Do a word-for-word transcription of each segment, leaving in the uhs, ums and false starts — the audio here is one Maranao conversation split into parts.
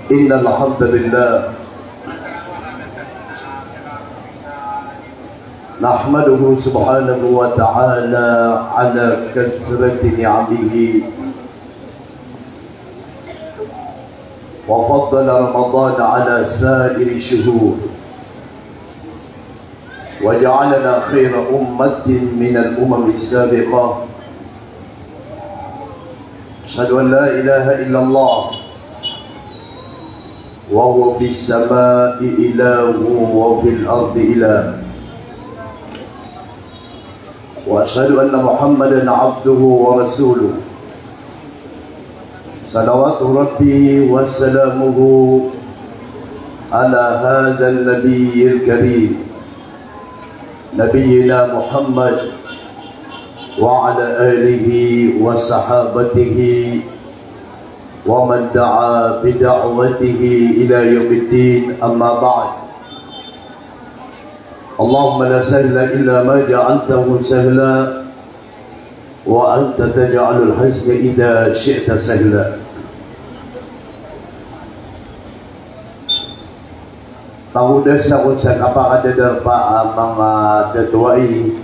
إن الحمد لله نحمده سبحانه وتعالى على كثرة نعمه، وفضل رمضان على سائر الشهور، وجعلنا خير أمة من الأمم السابقة. أشهد أن لا إله إلا الله وهو في السماء إله وفي الأرض إله. وأشهد أن محمدا عبده ورسوله. صلوات ربي وسلامه على هذا النبي الكريم، نبينا محمد، وعلى آله وصحابته ومن دعا بدعوته إلى يوم الدين، أما بعد. اللهم لا سهل إلا ما جعلته سهلا، وأنت تجعل الحزن إذا شئت سهلا. Pagodas ako sa kapakadedarpa a manga datuai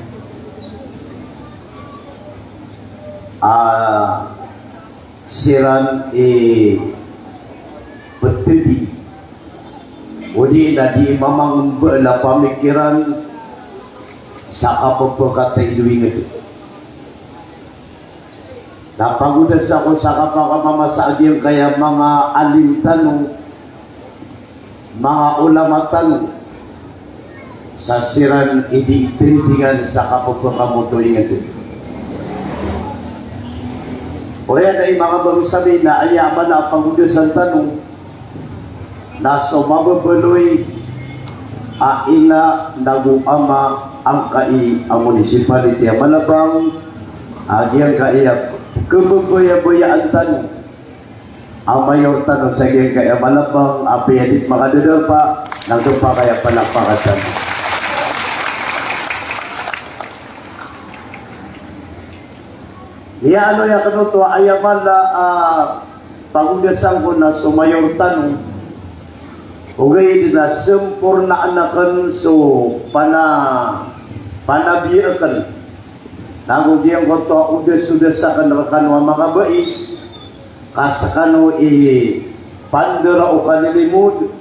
a siran i petedi, odi na di mamangembal a pamikiran sa kapepekatay do inged. Na pagodas ako sa kapakamamasa a giyangkaya manga alim tano, manga ulama tano, sa siran i di tendingan sa kapepekamoto inged. Oriyan i manga bangsa mi na aya a mala a pagodasan tano na so mababaloy a ina nago ama angkai a municipality a Malabang, a giyangkaya kebabayabayaan tano a mayor tano sa giyangkaya Malabang, a piyadit makadadarpa, na gepakay a palakpakan tano. Miyaaloy akn oto a aya mala a pagodasan ko na so mayor tano, ogaid na sempornaan akn so pana-, panabiya akn. Nago giyangkoto a odas-odas akn rkano a manga bai, ka skano i pandara o kalilimod,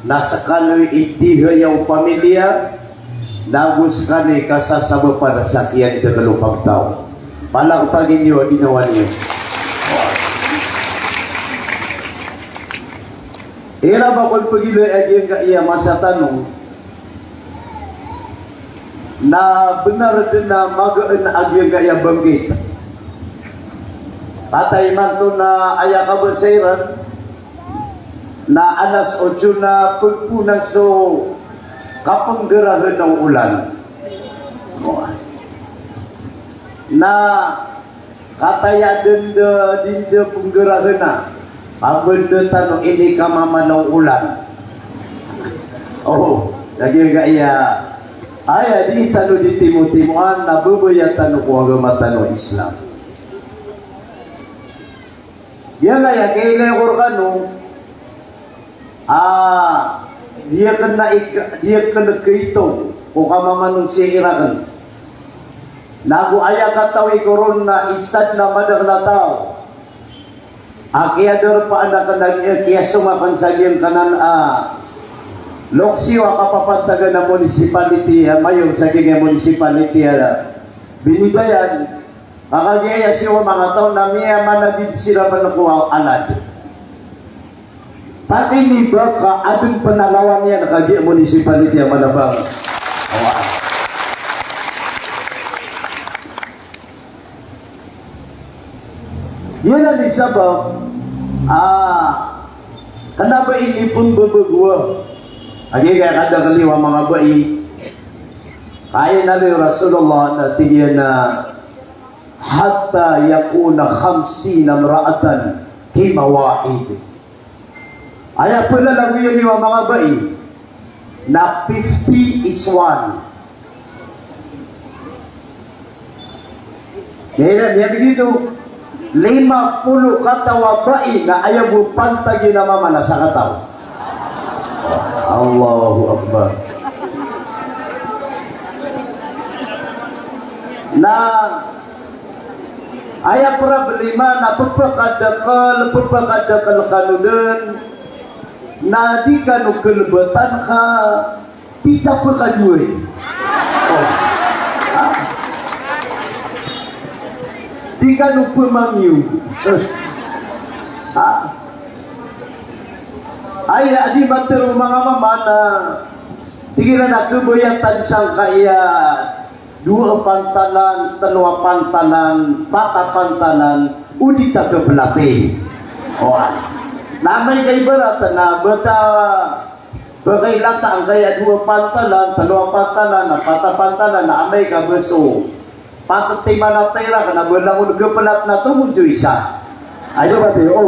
na skano i tihaya o pamilya, nago skano i kasasabapan sa kiyandakl o pagtaw. Palakpakan iyo a ginawa niyo. Iran ba kon pagilay a giyangkaya masa tano, na bnar dn a magaan a giyangkaya banggit. Kataya imanto na aya kabasa iran na alas otso na pagponan so kapnggarahna o olan. Na kataya dn da, di dn da pnggarahna, a bnar tano ini kamamala o olan. O, lagid gaya, aya di tano di timotimoan, na babaya tano ko agama tano Islam. Giyangkaya kailay ko rkano, a, di akn na ik-, di akn kaito ko kamamanosiya iran. Nago aya katawi ko ron na isa dn a madakl a taw a kiyadarpaan akn a kiyasong akn sa giyangkanan a loks iyo a kapapantagan a municipality, a mayor sa giyangkaya municipality a Binibayan. Ka kagiya siyo manga taw na miyamanabid siran pn ko alad. Pati niba ka adn pn a lawan iyan kagiya municipality a Malabang. Oway. Giyanan i sabap a kna ba ini pn bbgowa. Kagiya kadakl iyo a manga bai. Ka aya inaloy o Rasulullah na tig iyan a hatta yakuna khamsina imra'atan hima wahid. Aya plalagoyan iyo a manga bai na fifty is one. Kaya na, niyan gito. Lima polo kataw a bai na aya bo pantagi na mama na sakataw. Allahu Akbar. Na aya problema na pphakadakel, pphakadakel kano den, na di kano kelebatan ka di ta pekadoay. Oh. Ha? Di kano pemangiyog. Ha? Aya di matero manga mama na tig iran a kebayatan sangkai a dowa a pantalan, telo a pantalan, pat a pantalan, o di ta kepelati. Oway. Na amay ka ibarat na ba ta pekailata angkaya dowa a pantalan, telo a pantalan, na pat a pantalan, na amay ka ba so pat timan a tira ka na ba langon kepelat na tomon so isa. Aya ba tiyo, o.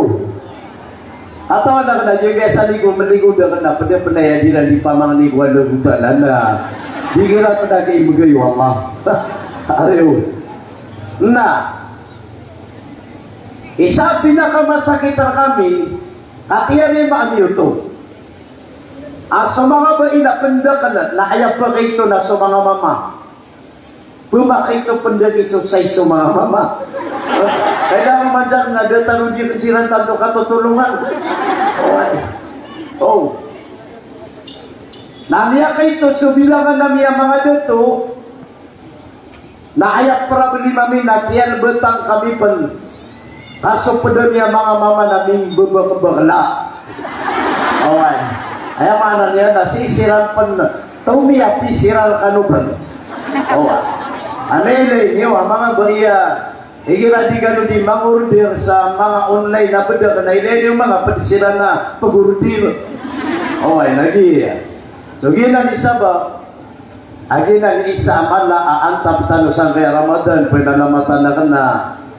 Atawa na kena di kaya sa ligo, meligo da kena pede-pede ya di na di pamangni ko Allah Ta'ala na. Di kira pede kay megayo Allah. Ariyo. Na isa a pinakamasakit rekami, katiya ni maami oto. A so manga bai na pendakel na aya pekaito na so manga mama. Pemakaito pendagi so sai so manga mama. Kailangan manjak nga da tano di keciran tanto katotolongan. Oway. O. Na miyakaito so bilangan ami a manga dato. Na aya problema mi na kiyalebatan kami pen. Ka so ped ami a manga mama na mimbebekbekla. Oway. Aya maana niyan na sii siran pen tomiyapi siran kano pen. Oway. Amay ilay niyo a manga bai a igira di kano di mangorder sa manga online a bedak na ilay niyo manga ped siran a pegorder. Oway, lagi. So giyanan i sabap a giyanan i isa a mala a antap tano sangkaya Ramadan, pinalamatan aken a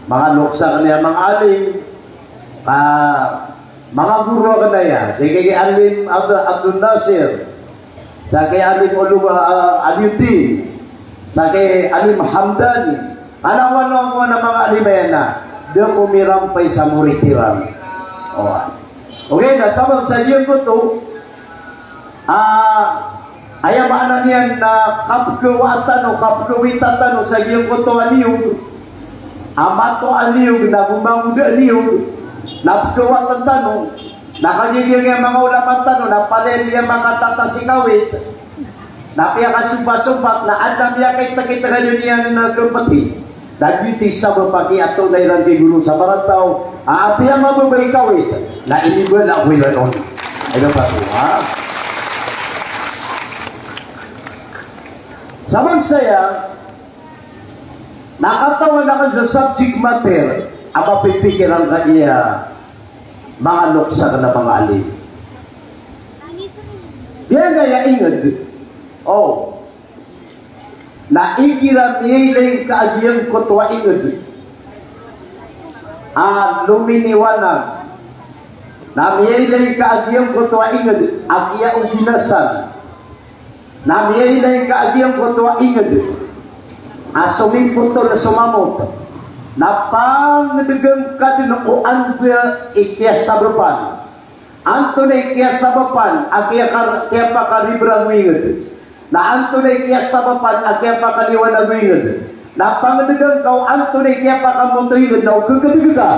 manga lokes aken a manga alim, ka manga goro aken aya, sii ki Alim Abd-, Abdul Nasir, sangkaya Alim Ulum, ah, Aliuddin, sangkaya Alim Hamdani, alang wano angkoto a manga alim aya na da ko mirampay sa morit iran. O. Okay, na sabap sa giyangkoto, ah, aya maana niyan na kapekawatan tano, kapekawita tano sa giyangkoto a niyog, a mato a niyog, na gomangod a niyog, na pekawatan tano, na kagiya giyangkaya manga ulama tano, na palaya di a makatatas i kawit, na piyakasopat-sopat, na adn a miyakaitkaitkad iyan a kempeti. Na giyoto i sabap a kiyatoon iran ki goro sa Barantaw, a apiya mababa i kawit, na inibala ko iran on. Ay, dapat, ha? Sabap saya, na katawan aken sa subject matter a mapipikir angkaya manga lokes aken a manga alim. Giyangkaya inged. O. Na igira miyailay ka a giyangkoto a inged a lominiwanag, na miyailay ka a giyangkoto a inged a kiyaoginasan, na miyailay ka a giyangkoto a inged a somipotol so mamot, na pangedegen ka den o anda i kiyasabapan. Antonaa i kiyasabapan a kiyaka-, kiyapakaribrang o inged? Na antonaa i kiyasabapan a kiyapakaliwanag o inged? Na pangedegen ka o antonaa i kiyapakamoto o inged na o kekadeg ka.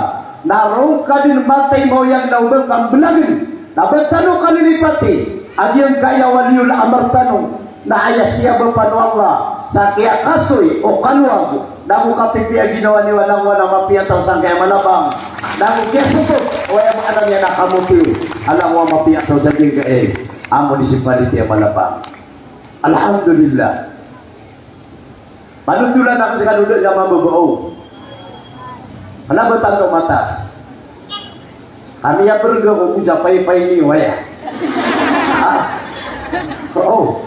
Na roo ka den matay maoyag na o ba ngka mbelagen. Na ba tano kalilipati a giyangkaya waliyul amr tano. Na aya siyabapan o Allah sa kiyakasoy o kalowag, nago kapipiya ginawa niyo a langowan a mapiya a taw sangkaya malabang, nago kiyasosot o aya maana niyan a kamoto iyo a langowan a mapiya a taw sa giyangkai a munisipaliti a Malabang. Alhamdulillah. Panotolan aken sekano da a mababa o. Kena ba tanto matas. Kami a perengga ko bo sa paipay niyo aya. Ha? Oo.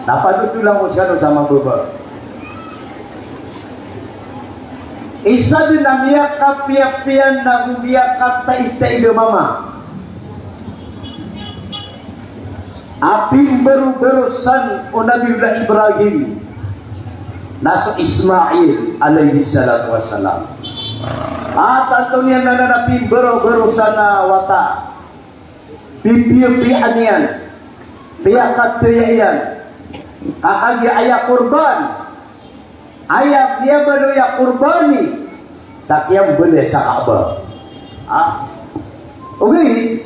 Na panotolan ko sekano sa mababa. Isa den a miyakapiyapiya nago miyakataitaid a mama a pimbarobarosan o Nabiyullah Ibrahim. Na so Ismail alayhis salatu wassalam, a tanto niyan na, na, na pimbaro-baro sa na wata, pipiyapiyaan iyan, piyakataya iyan, ka kagiya aya korban, aya piyabaloy a korbani sa kiyambaloy sa Kaaba. Ha? Okay.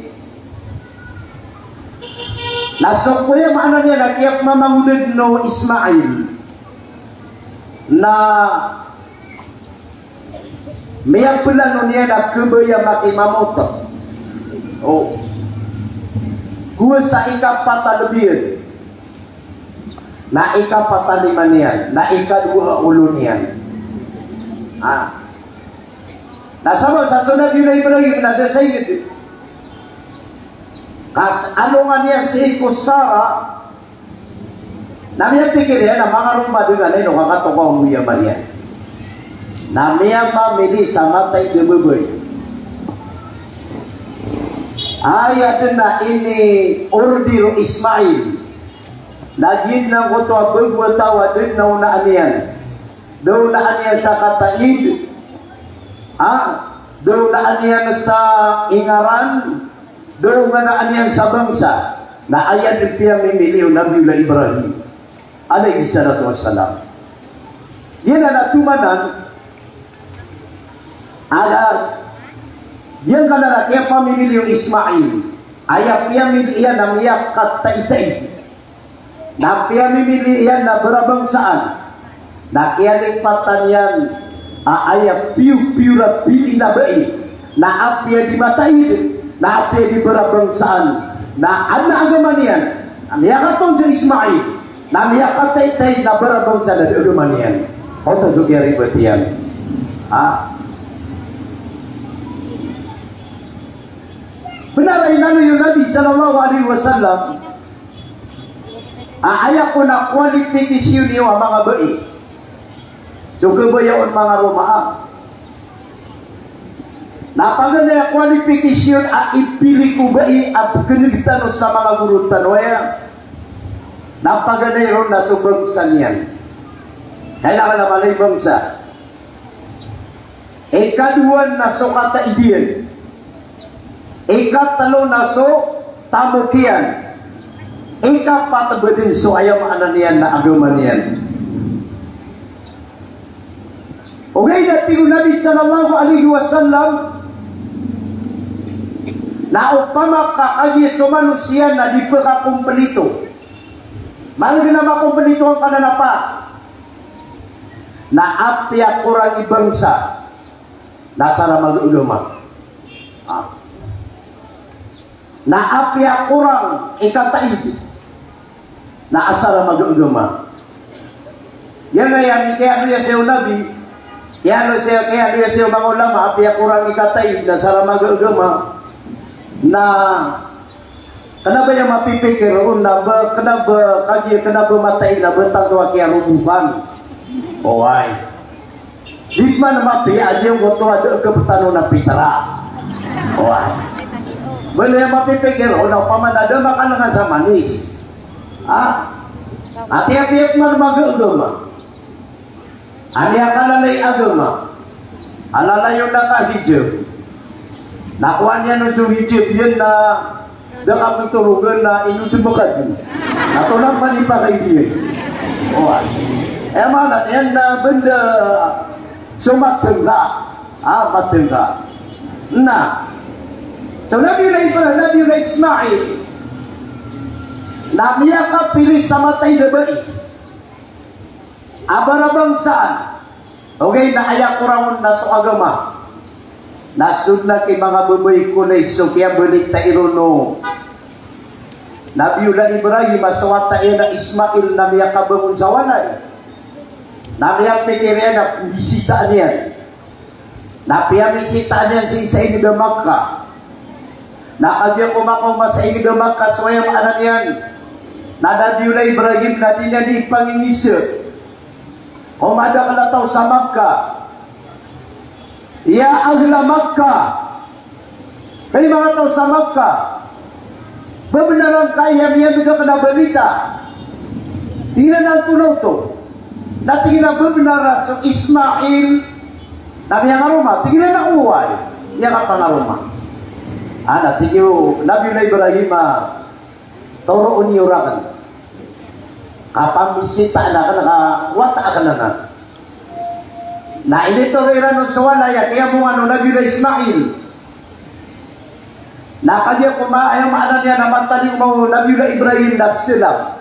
Na so koya maana niyan na kiyapmamangonad o Ismail na miyaplano niyan a kabaya makimamot. O. Kowa sa ikapat a lbi iyan. Na ikapat a lima niyan, na ikadowa a olo niyan. Ah. Na sabap sa so Nabiyullah Ibrahim na da sa ingd. Ka sa alongan iyan sii ko Sarah, na miyapikir iyan a manga roma dn a ino ka katokawan ko iya Maryam. Na miyamamili sa mataid a babay. Aya dn a ini-order o Ismail. Na giyanan angkoto a bago a taw a da dn a onaan iyan. Da onaan iyan sa kataid. Ha? Da onaan iyan sa ingaran. Da onaan iyan sa bangsa. Na aya dn piyamimili o Nabiyullah Ibrahim alayhis salatu wassalam. Giyanan a tomanan, a, giyangkanan a kiyapamimili o Ismail, aya piyamili iyan na miyakataitaid. Na piyamimili iyan na barabangsaan. Na kiyalipatan iyan a aya piyopiyor a pili na bai, na apiya di mataid, na apiya di barabangsaan, na adn a agama niyan, na miyakatoon so Ismail, na miyakataitaid na barabangsaan a da agama niyan. Oto so kiyaribat iyan. Ha? Bnar a inaloy o Nabi sallallahu alaihi wasallam a aya kon a qualification iyo a manga bai. So kabaya on manga roma. Na paganay a qualification a ipili ko bai a pkhan'g tano sa manga goro tano aya. Na paganay ron na so bangsa niyan. Kailangan a mala i bangsa. Ikadowa na so kataid iyan. Ikatlo na so tamok iyan. Ikapat ba dn so aya maana niyan na agama niyan. Ogaid na tig o Nabi sallallahu alaihi wasallam na opama ka kagiya so manosiya na di pkakomplito. Maana na makomplito angkanan a pat. Na apiya korang i bangsa na asar a maga a agama. Ah. Na apiya korang i kataid na asar a maga a agama. Aya na aya kiyaaloya saya o Nabi, kiyaaloya saya, kiyaaloya saya o manga ulama, apiya korang i kataid na asar a maga a agama. Na kna ba aya mapipikir on na ba, kna ba kagiya, kna ba mataid na ba tanto a kiyarobokan. Oway. Di pman mapiya a giyangkoto a da a kabtano na pitra. Oway. Bal aya mapipikir on na opama na da makan'g sa manis. Ha? Ati apiya pman maga a agama. Aya kalalay a agama a lalayon na ka-hijab. Na kowaan iyan on so hijab iyan na da ka ptorogan na ino dn ba ka di. Na tolak man i pakaid iyan. Oway. Aya maana niyan na banda so matngga. Ah, matngga. Na so Nabiyullah Ibrahim, Nabiyullah Ismail na miyakapili sa mataid a bai a barabangsaan. Ogaid na aya korang on na so agama. Na so dn a ki manga babay ko na so kiyabalitai ron o Nabiyullah Ibrahim a so wata iyan a Ismail na miyakabangon sa walay. Na miyapikir iyan a bisitaan iyan. Na piyamisitaan iyan sii sa ingd a Makkah. Na kagiya ko makaoma sa ingd a Makkah, so aya maana niyan na Nabiyullah Ibrahim na di niyan di ipangingisa ko madakl a taw sa Makkah. Ya ahla Makkah. Hay manga taw sa Makkah. Ba bnar angkaya miyamigakn a balita? Tig iran a antonaa oto? Na tig iyan a ba bnar a so Ismail na miyangaroma? Tig iyan a oway, miyakapangaroma. A na tig o Nabiyullah Ibrahim a toroon iyo rakn. Kapamisita akn ka wata akn anan. Na initoro iran on so walay a kiyamongan o Nabiyullah Ismail. Na kagiya ko ma-, aya maana niyan na matalingoma o Nabiyullah Ibrahim na pzalam.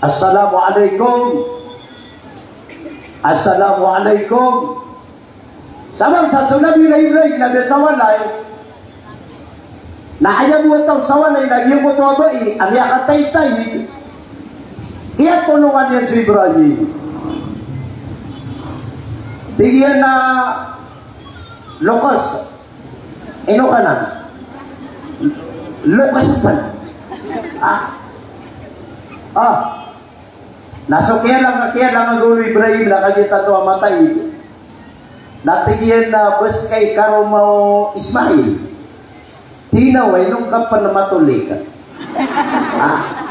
Assalamu alaikum. Assalamu alaikum. Sabap sa so Nabiyullah Ibrahim na da sa walay. Na aya bo a taw sa walay na giyangkoto a bai a miyakataytay. Kiyatolongan iyan so Ibrahim. Tig iyan a loks. Ino ka nan? Loks pn. Ah. Ah. Na so kiyalang, kiyalang a gawlo o Ibrahim na kagiya tanto a matay. Na tig iyan a ba ska i karoma o Ismail. Tig iyan a oway, ino ka pn matolik? Ah.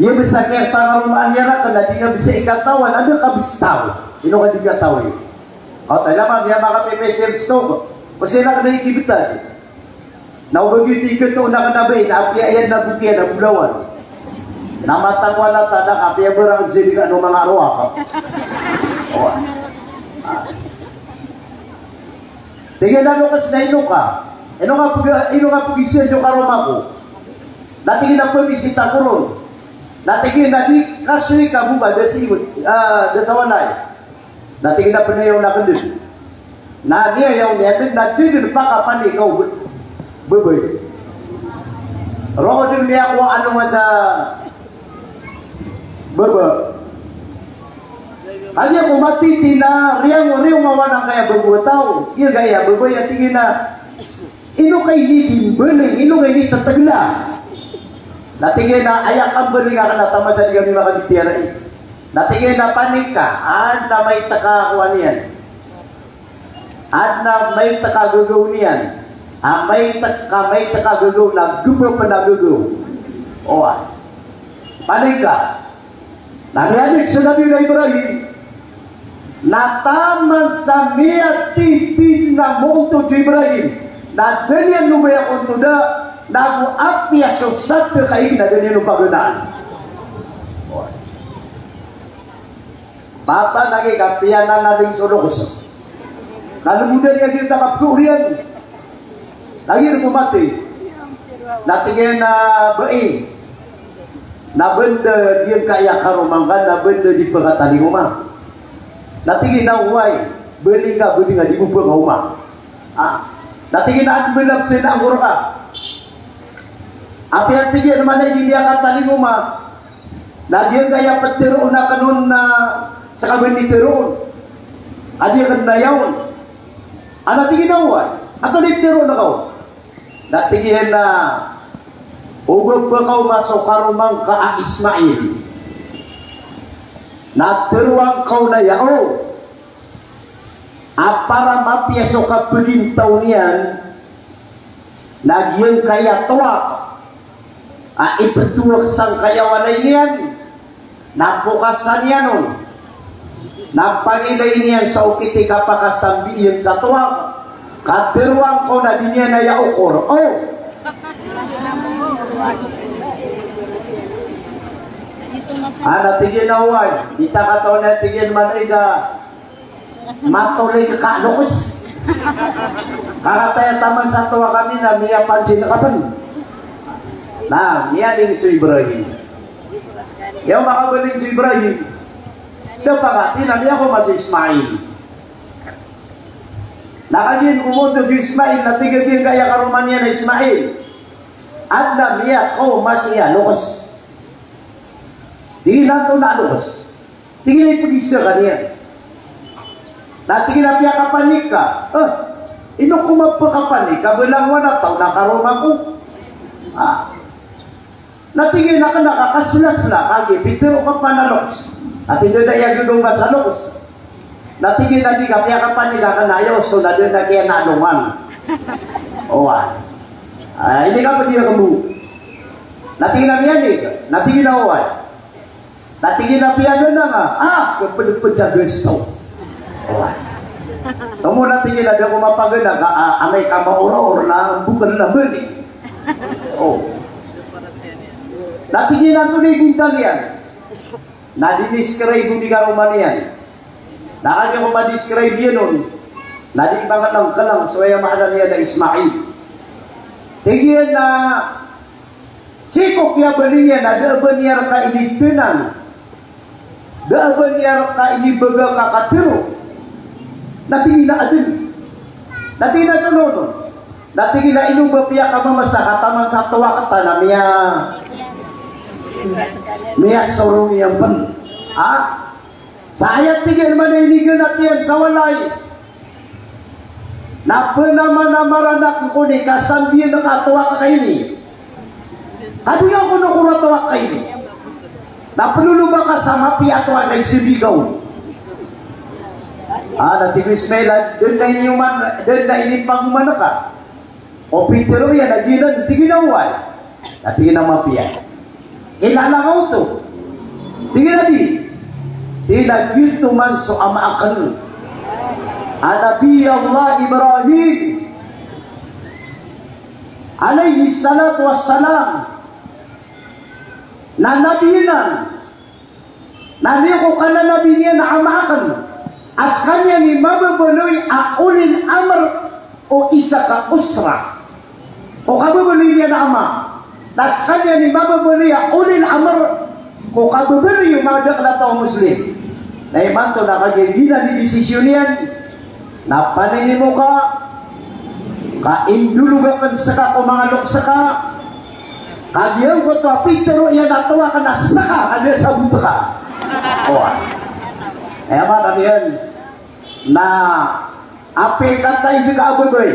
Iya bs a kiyapangaromaan iyan rakn na di nga bs ikatawan, anda ka bs taw? Ino ka di katawi? Oto, aya man, iya makapipisirs to. Kasi na kna ikibtad. Na o ba giyoto i katoon akn a bai, na apiya iyan na bokiyan a bolawan. Na matang walata na kapiya barang sii di ka ano manga arwah. O. Tig iyan a loks na ino ka. Ino ka pag-, ino ka pagisa so karoma ko. Na tig iyan a pamisita ko ron. Na tig iyan a di kasoy ka bo ba da si, ah, da sa walay. Na tig iyan a pnayawn akn dn. Na niyayawn iyan dn na di dn pakapanik o b-, babay. Roo dn miyakowa alongan sa baba. Kagiya ko matiti na riyango, riyango a wana angkaya baba a taw. Giyangkaya babay a tig iyan a ino ka ini di mbaling, ino ka ini tatagla? Na tig iyan a aya kambaling akn na taman sa di kami makabitiyarai. Na tig iyan a panik ka, adn a maito ka kowa niyan. Adn a maito ka gagaw niyan. A maito ka, maito ka gagaw na gba pn a gagaw. Oway. Panik ka. Na miyanik so Nabiyullah Ibrahim, na taman sa miyatiti na moontod so Ibrahim, na da niyan lobay a ontoda, na go apiya so sadka ig na da niyan on paganaan. Mata na giya kapiya na naling so loks. Na lomod iyan giya ta kapgooriyan. Lagid ko mati. Na tig iyan a bai. Na ba da giyangkaya karoma ngka na ba da di pkatalingoma? Na tig iyan a oway, bali ka ba di nga di bo pkaoma. Ah. Na tig iyan a adn ba na pzay na angkor ka. Apiya tig iyan a manay di miyakatalingoma. Na giyangkaya ptharoon akn on na ska ba di tharoon. A di akn nayawn. A na tig iyan a oway, antonaa i ptharoon ka on? Na tig iyan a o ba pkaoma so karoma ngka a Ismail. Na tharoon ka on a yaw. A para mapiya so kapagintaw niyan, na giyangkaya towak a iptowak sangkaya walay niyan, na pokasan iyan on, na pangilay niyan sa okit i kapakasambi iyan sa towak, ka tharoon ka on a di niyan aya okor. O. A na tig iyan a oway, di ta katawan a tig iyan man ig a matolik ka loks. Karataya taman sa towak ami na miyapansin ka pn. Na miyaning so Ibrahim. Aya makabaling so Ibrahim. Da pangati na miyakaoma so Ismail. Na kagiya ko moontod so Ismail, na tig iyan a giyangkaya karoma niyan a Ismail. Adn a miyakaoma sii a loks. Di na to na loks. Tig iyan a ipagisa ka niyan. Na tig iyan a piyakapanik ka. Eh, ino ko mapakapanik ka, ba langowan a taw na karoma ko. Ah. Na tig iyan a kna ka kaslasla, kagiya pitharo ka pman a loks. Na tig iyan a da aya gagaw ngka sa loks. Na tig iyan a di ka piyakapanik a kna aya osto na da na kiyanalongan. Oway. Ah, ini ka pd iyan kmbo. Na tig iyan a miyanig, na tig iyan a oway. Na tig iyan a piyagana nga, ah, kapedped sa gasto. Oway. Tomo na tig iyan a da ko mapagana ka, ah, amay ka maoraor na boked na bali. Oh. Na tig iyan a antonaa i bontal iyan. Na dinescribe o di karoma niyan. Na kagiya ko ma-describe iyan on, na di mangelengkeleng so aya maana niyan a Ismail. Tig iyan a sii ko kiyabaloy iyan a da a ba niyan reka initenan, da a ba niyan reka inibegay ka katero. Na tig iyan a aden. Na tig iyan a tono on. Na tig iyan a ino ba piyakamamasa ka taman sa towa kata na miya, miyasorong iyan pen. Ha? Sa aya tig iyan man a inigenat iyan sa walay na penamanamaran ako ni kasambiyan ka towa ka kaini. Kadiya ko no ko towa ka kaini. Na peloloba ka sa mapiya a towa ka kaini sa bigaw. Ah, na tig o Ismail a, den na iniyoman, den na inipagoman ka. O pitero iyan a giyanan, tig iyan a oway. Na tig iyan a mapiya. Kilala ka oto? Tig iyan a di. Tig iyan a giyoto man so ama aken a Nabi Allah Ibrahim alayhis salatu wassalam. Na nabi iyan. Na niyo ko kananabi niyan a ama aken a sekaniyan i mababaloy a ulil amr o isa ka usra. O kababaloy niyan a ama. Na sekaniyan i mababaloy a ulil amr ko kababaloy o manga dakel a taw a Muslim. Na imanto na kagiya giyanan i desisyon iyan. Na paninimo ka, ka indolog aken seka ko manga loks ka, ka giyangkoto a pitero iyan a towa ka na seka, ka di sabot ka. Oway. Aya maana niyan na apiya kataid ka a babay,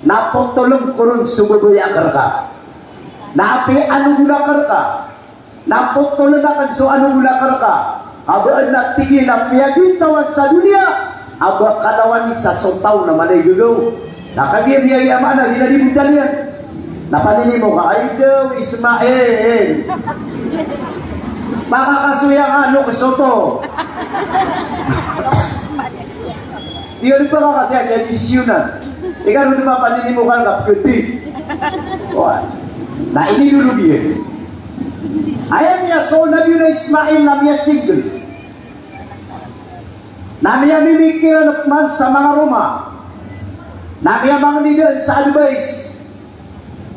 na potolen ko ron so babay a kerka. Na apiya anonggol a kerka, na potolen aken so anonggol a kerka. Ka ba aden a tig iyan a piyagintawan sa doniya a ba kalawan isa so taw na mala i gagaw. Na kagiya miyaya maana giya na di bontal iyan. Na paninimo ka, ay daw Ismail, makakasoya ka ano ka soto. Iyo di ba ka kasi a desisyon na. Ika ron di ba paninimo ka na pwede. Oway. Na inidolog iyan. Aya niyan so Nabi na Ismail na miya-single. Na miyamimikiran man sa manga roma. Na miyamangni dn sa advice.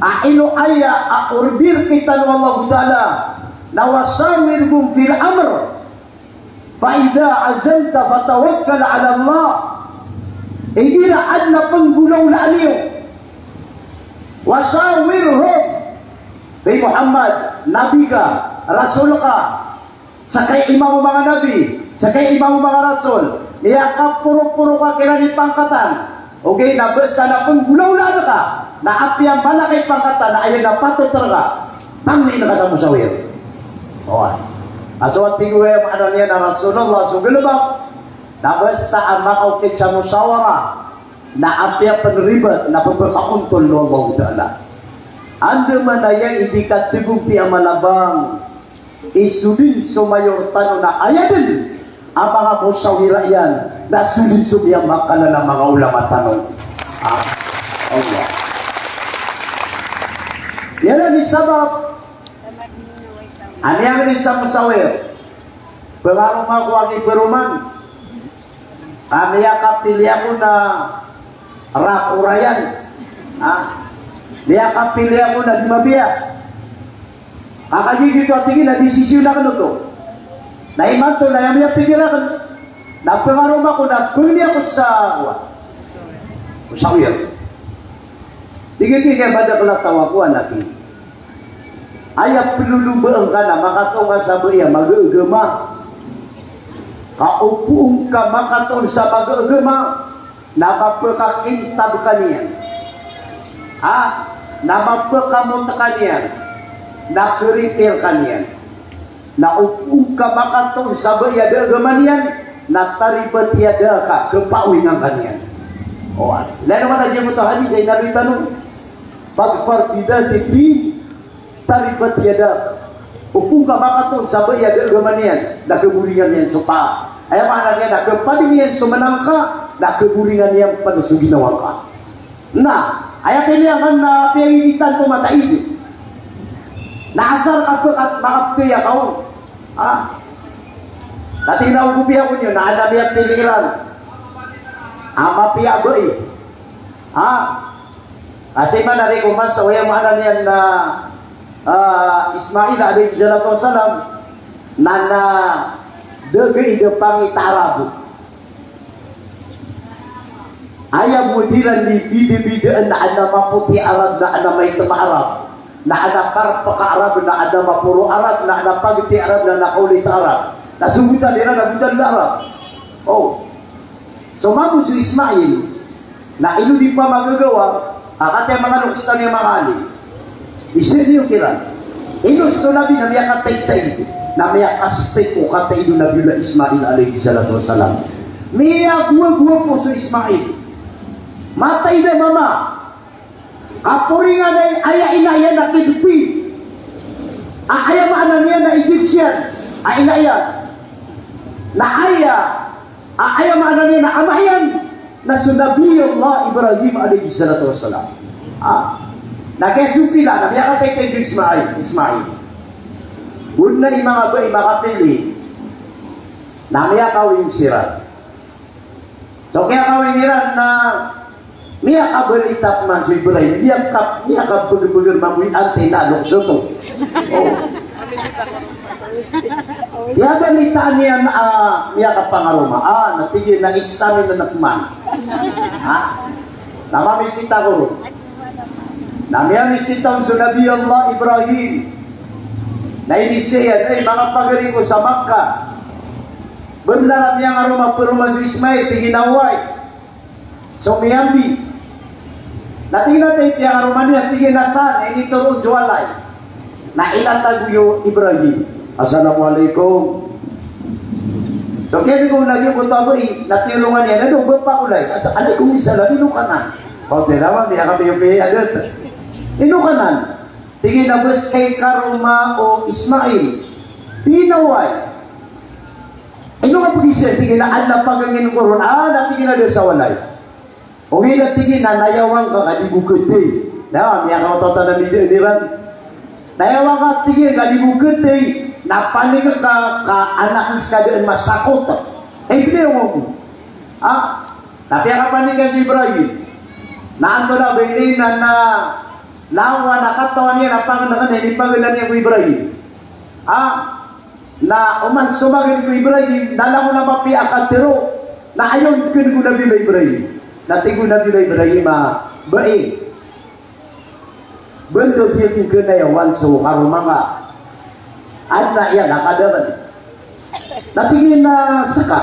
A ino aya a order kitan o Allahu Ta'ala na washawirhum fil amr. Fa idha azamta fatawakkal ala Allah. Igira adn a pnggolawlaan iyo. Washawirhum. Hay Muhammad, nabi ka, rasul ka, seka i imam o manga nabi, seka i imam o manga rasul, miyakaporoporo ka kiran i pangkatan. Ogaid na basta na pnggolawlaan ka, na apiya mala ka i pangkatan, na aya na patot rka, pangnin ka sa musawir. Oway. A so a tig o aya maana niyan a Rasulullah so galbk, na basta a makaokit sa musawara, na apiya pn ribat, na pphakaontol o Allahu Ta'ala. Andamanaya i di katgompiya a malabang, i so dn so mayor tano na aya dn a manga musawira iyan, na so dn so miyamakalala a manga ulama tano. Ah, Allah. Iyan i sabap a miyangni sa musawir. Pngaroma ko a kibaroman. Ka miyakapili ako na rakorayan. Ha? Miyakapili ako na di mabiya. Ka kagiya giyoto a tig iyan na desisyon akn oto. Na imanto na aya miyapikir akn na pngaroma ko na pangni ako sa kowan. Musawir. Tig iyan, tig iyan, madakl a taw ako a laki. Aya plolobaan ka na makatoon ka sa baya magaagama. Ka o poon ka makatoon sa magaagama, na mapkakintab ka niyan. Ha? Na mapkamot ka niyan. Na kripir ka niyan. Na o poon ka makatoon sa baya da agama niyan, na taribat yadaka, kpaawingan ka niyan. O, lalo man a giyoto a hadis a inaloy tano. Fadfar bidhatid din, taribat yadak. Opama ka makatoon sa bai a da a agama niyan, na kaboringan iyan so paa. Aya maana niyan na kapading iyan so manang ka, na kaboringan iyan pn so ginawa ngka. Na aya piliyan ka na piyagigitan ko mataid. Na asar ka pn a makapkaya ka on. Ah. Na tig iyan a o kopiya ko niyo na adn a miyapili iran a mapiya a bai. Ah. Kasi man ari ko masa, aya maana niyan na, ah, Ismail alayhis salatu wassalam, na, na da a gai da pangita Arab. Aya bo iran di bidabidaan na adn a mapoti a Arab, na adn a maitam a Arab, na adn a parpk a Arab, na adn a maporo a Arab, na adn a pagti a Arab, na adn a kaolit a Arab. Na so botal iran na botal a Arab. Oh. So mambo so Ismail, na ino di pamagagawa, a katii a manga loks tano a manga alim. Isa niyo kiran. Ino so Nabi na miyakataitaid, na miyakaspek ko kataid o Nabiyullah Ismail alayhis salatu wassalam. Miyagowagowa pn so Ismail. Mataid a mama. Kaporingan iyan a aya ina iyan na Qibti. A aya maana niyan na Egyptian a ina iyan. Na aya, a aya maana niyan na ama iyan na so Nabiyullah Ibrahim alayhis salatu wassalam. Ah. Na kiyasopila, na miyakataitaid o Ismail, Ismail. Odi na i manga bai makapili. Na miyakawing siran. So kiyakawing iran na miyakabalita pman so Ibrahim, miyaka-, miyakabagr-bagr mambo i antenna a loks oto. Oh. Aya balitaan iyan a miyakapangaroma. Ah, na tig iyan a examine na pman. Ha? Na mamisita ko ron. Na miyamisita on so Nabi Allah Ibrahim. Na inizaan iyan, "Ay, manga pagari ko sa Makkah, bnar a miyangaroma paroman so Ismail?" Tig iyan a oway. So miyambi. Na tig iyan a, "Tay, piyangaroma niyan?" Tig iyan a, "San?" Na initoro on so walay. Na inatago o Ibrahim. "Assalamu alaikum." So kiyabinong na giyoto a bai, na tiyolongan iyan, "Ano, bapa ko lay?" "Asa, alaikum salam, ino ka nan?" O, tirawa, miyakapiyopiya a data. "Ino ka nan?" Tig iyan a, "Bes ka ikaroma o Ismail." Tig iyan a, "Oway. Ino ka pagisa?" Tig iyan a, "Adn a pagangin ko ron." Ah, na tig iyan a da sa walay. Ogaid na tig iyan a nayawan ka ka di bo khatay. Na, miyakaototan a midaan iran. Nayawan ka, tig iyan, ka di bo khatay, na panik ka ka anak iyan ska daan masakot. Ay, tig iyan, o. Ah, na piyakapanik iyan si Ibrahim. Na antonaa ba ini na, na, lawan a katawan iyan a pangndakn iyan, inipangalan iyan ko Ibrahim. Ah, Na oman so magen ko Ibrahim, na langon a mapiya a katharo, na ayon kn ko Nabi Ibrahim. Na tig o Nabi Ibrahim a, "Bai, banda di ako knayawan so karoma ngka." Adn a iyan a kadakl. Na tig iyan a, "Ska,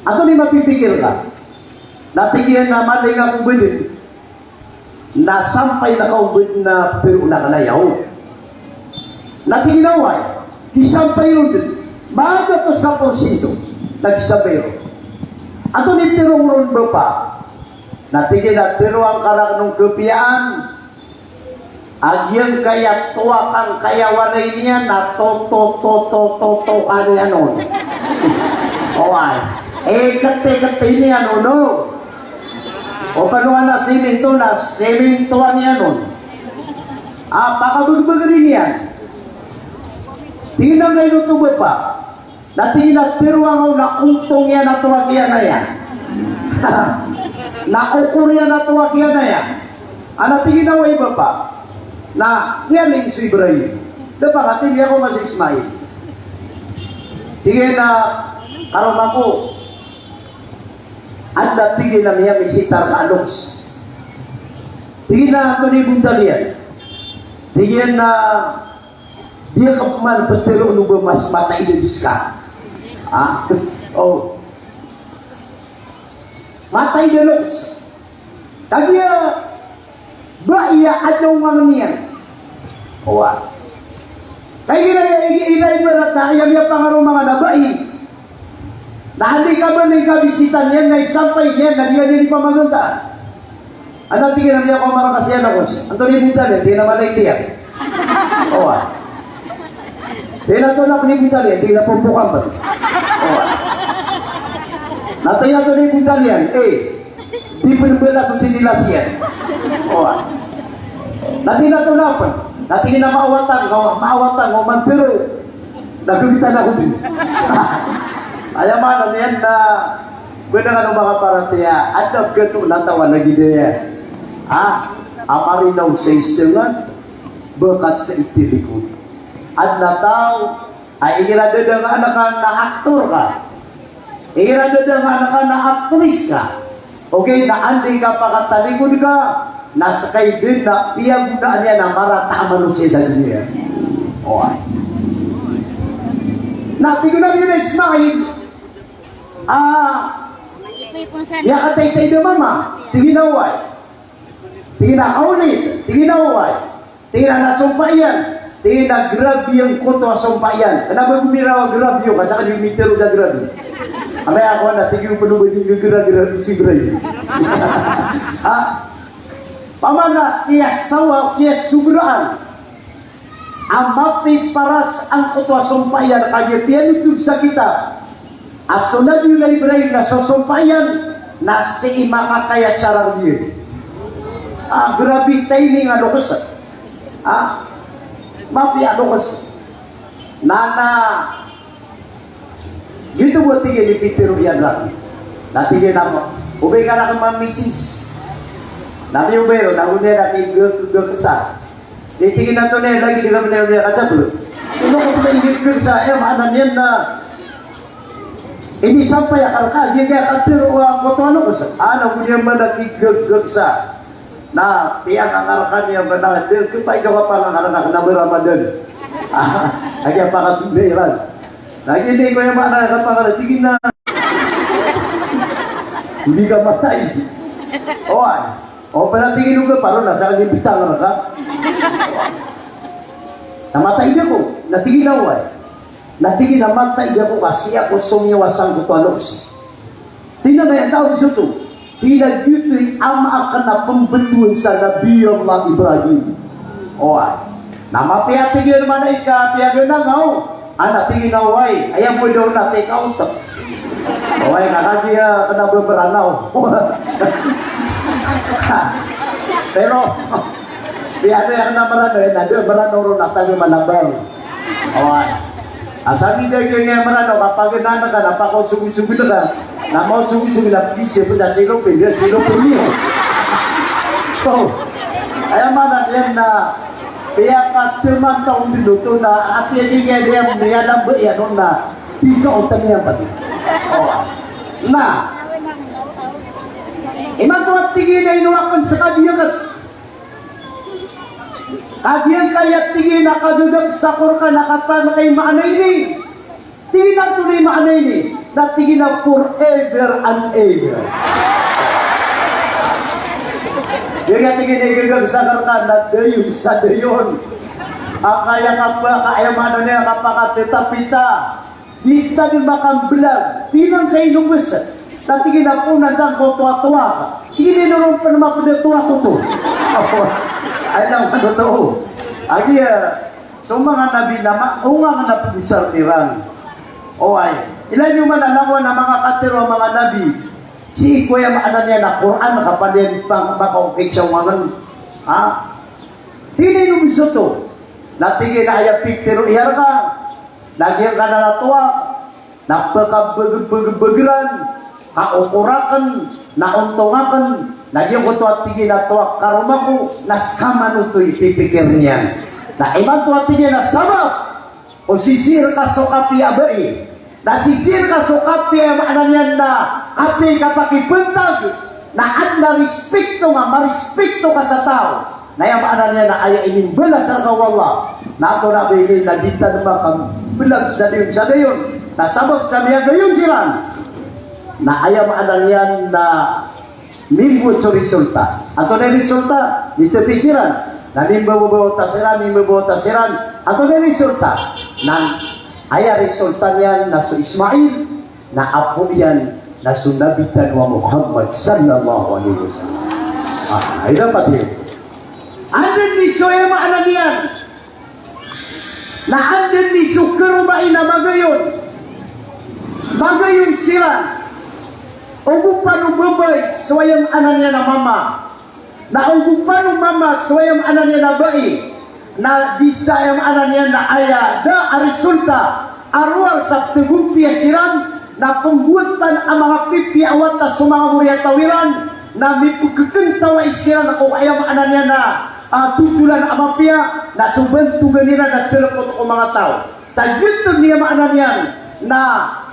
antonaa i mapipikir ka?" Na tig iyan a, "Maling ako badn na sampay na ka o badn a ptharoon akn a yaw." Na tig iyan a, "Oway, kisampay ron dn, magatos ka porsinto na kisampay ron." "Antonaa i ptharo ngka ron, bapa?" Na tig iyan a, "Tharoa ngka rakn o kapiyaan a giyangkaya towa kangkaya walay niyan na to, to, to, to, to, to, ano iyan on." Oway. Eh, kati, kati niyan on, o. O panowa na siminto na simintoan iyan on. Ah, pakabagbagri niyan. Tig iyan a, "Ino oto, bapa?" Na tig iyan a, "Tharoa ngka on na ontong iyan a towa kiyanaya. Na okor iyan a towa kiyanaya." Ana tig iyan a, "Oway, bapa." Na miyaling so Ibrahim. Da pakatimbiya ko man si Ismail. Tig iyan a, "Karoma ko." Anda, tig iyan a, miyamisita rka a loks. Tig iyan a, "Antonaa i bontal iyan?" Tig iyan a, "Di ako pman ptharoon o ba mas mataid a di ska." Ah? O. Mataid a loks. Kagiya bai a adn a ongangn iyan. Oway. Kagiya ira, ira, ira ibarat na aya miyapangaroma ngka na bai. Na anda i kabaling ka bisita niyan, na isampay niyan, na di ka niyan ipamagantaan. Ana tig iyan a, "Di ako marangkas iyan ako." "Antonaa i bontal iyan?" Tig iyan a, "Malay tiyan." Oway. Tig iyan a tonaa pn i botol iyan, tig iyan a pompok ampn. Oway. Na tig iyan a tonaa i botol iyan, eh, di pn mbala so sinilas iyan. Oway. Na tig iyan a tonaa pn. Na tig iyan a maawatan, maawatan, o mantero. Na gamitan ako dn. Aya maana niyan na bnar o manga paratiyaya, adn a pkhatoon a taw a lagid iyan. Ha? A marinaw sa isengan, bakat sa itilikod. Adn a taw a igira dadangaan ka na aktor ka. Igira dadangaan ka na aktris ka. Ogaid na anda i kapakatalikod ka, na ska i dn na piyagodaan iyan a marata a manosiya sa doniya. Oway. Na tig o Nabi Ismail, ah, iyakataytay da mama, tig iyan a oway. Tig iyan a kawli, tig iyan a oway. Tig iyan a na sompa iyan. Tig iyan a grabe angkoto a sompa iyan. Kna ba gomiraw a grabe iyo, ka ska di mitero da grabe. Amay ako na tig iyo pn o ba di ngggra-grabe si Ibrahim. Ha? Pamana, kiyasawa, kiyasobraan a mapiparas angkoto a sompa iyan, kagiya piyanotog sa kitab a so Nabiyullah Ibrahim na so sompa iyan na sii makakaya a cara rbiyan. Ah, grabe timing a lokes. Ah, mapiya a lokes. Na, na, giyoto bo, tig iyan, i pitero iyan rakn. Na tig iyan a, o ba ika rakn mamisis. Na tig o ba iro, na oniya na tig iyan a gagakesa. Di tig iyan a tonaa i lagid ka pn iyan a kajablo. Ino ko pn a ingd ka sa, aya maana niyan na inisampay akal ka, di ka katero a angkoto a lokes. Ana ko niyan man a tig iyan a gagakesa. Na, piyakakal ka niyan man a, di, di pa ikaw a pangangaran ka na ba Ramadan. Ah, agi a pakatondairan. Na, gini ko aya maana niyan a kapangaran, tig iyan a, di ka matay. Oway. O, pala tig iyan o gaparo na sa kagibitang rka. Na mataid ako, na tig iyan a oway. Na tig iyan a mataid ako ka sii ako somiyawa sangkoto a lokes. Tig iyan a maya taw isoto. Tig iyan a giyoto i ama akn a pmbtowan sa Nabiyullah Ibrahim. Oway. Na mapiya, tig iyan a mana ika, piya gana ngaw. Ana, tig iyan a oway, aya bo daw na tig ka otek. Oway, na kagiya kna ba Mranaw. Pero, di, aya kna Mranaw, eh, na da Mranaw ron a taga Manabang. Oway. Asar di da giya Mranaw, kapaganaan ka, na pakaosogosog ka. Na maosogosog na pisi pn da silopin, da silopin iyo. So, aya maana niyan na piyakatman ka on dn oto na apiya di nga di nga miyalamba iyan on na di ka otan iyan pati. O. Na imanto a tig iyan a ino akn sa kabiyakes. Kagiya angkaya tig iyan a kagagak sa Qur'an a kataan ka i maana ini. Tig iyan a antonaa i maana ini? Na tig iyan a forever and ever. Aya tig iyan a igagag sa karka na dayon sa dayon. Angkaya ka ba, ka aya maana niyan a kapakatitapita. Di ta dn makamblag. Tig iyan a angkai nombes. Na tig iyan a poonan sangkoto a towa. Tig iyan a ino ron pn mapd a towa oto. Aya na man oto. Agiya So manga nabi na ma-, onga ngka na pagosar iran. Oway. Ilay niyo man a langowan a manga katharo a manga nabi. Sii ko aya maana niyan a Qur'an, kapaliyan pang makaokit sa onga ngka. Ha? Tig iyan a ino misoto. Na tig iyan a aya pitharo iyan rka. Na giyangkanan a towa. Na pkabgr-, bgr-, bgran, ka okor akn, na ontong akn, na giyangkoto a tig iyan a towa karoma ko, na ska man oto i pipikir iyan. Na imanto a tig iyan a sabap o sisii rka so kapiya a bai. Na sisii rka so kapiya a maana niyan na kapiya i kapakibantag, na adn a rispikto nga marispikto ka sa taw. Na aya maana niyan na aya inimbalas rka o Allah na antonaa ba ini, na di tano makamblag sa dayon sa dayon. Na sabap sa miyagayon siran, na aya maana niyan na mimbowat so resulta. Antonaa i resulta? Di tepis siran. Na mimbawabawata siran, mimbawabawata siran. Antonaa i resulta? Na aya resulta niyan na so Ismail, na apo iyan na so Nabi tano a Muhammad sallallahu alaihi wasallam. Ah, ino pati. Anda di so aya maana niyan? Na anda dn i so karoma i na magayon. Magayon siran. Ogopan o babay so aya maana niyan a mama. Na ogopan o mama so aya maana niyan a bai. Na di sa aya maana niyan na aya da a resulta a rowar sa pthagompiya siran, na pmbowatan a manga pipiya a wata so manga moriyataw iran, na mipkhkntawai siran ko aya maana niyan na, ah, totolan a mapiya, na so bantogan iran na slpot ko manga taw. Sa giyoto niyan maana niyan na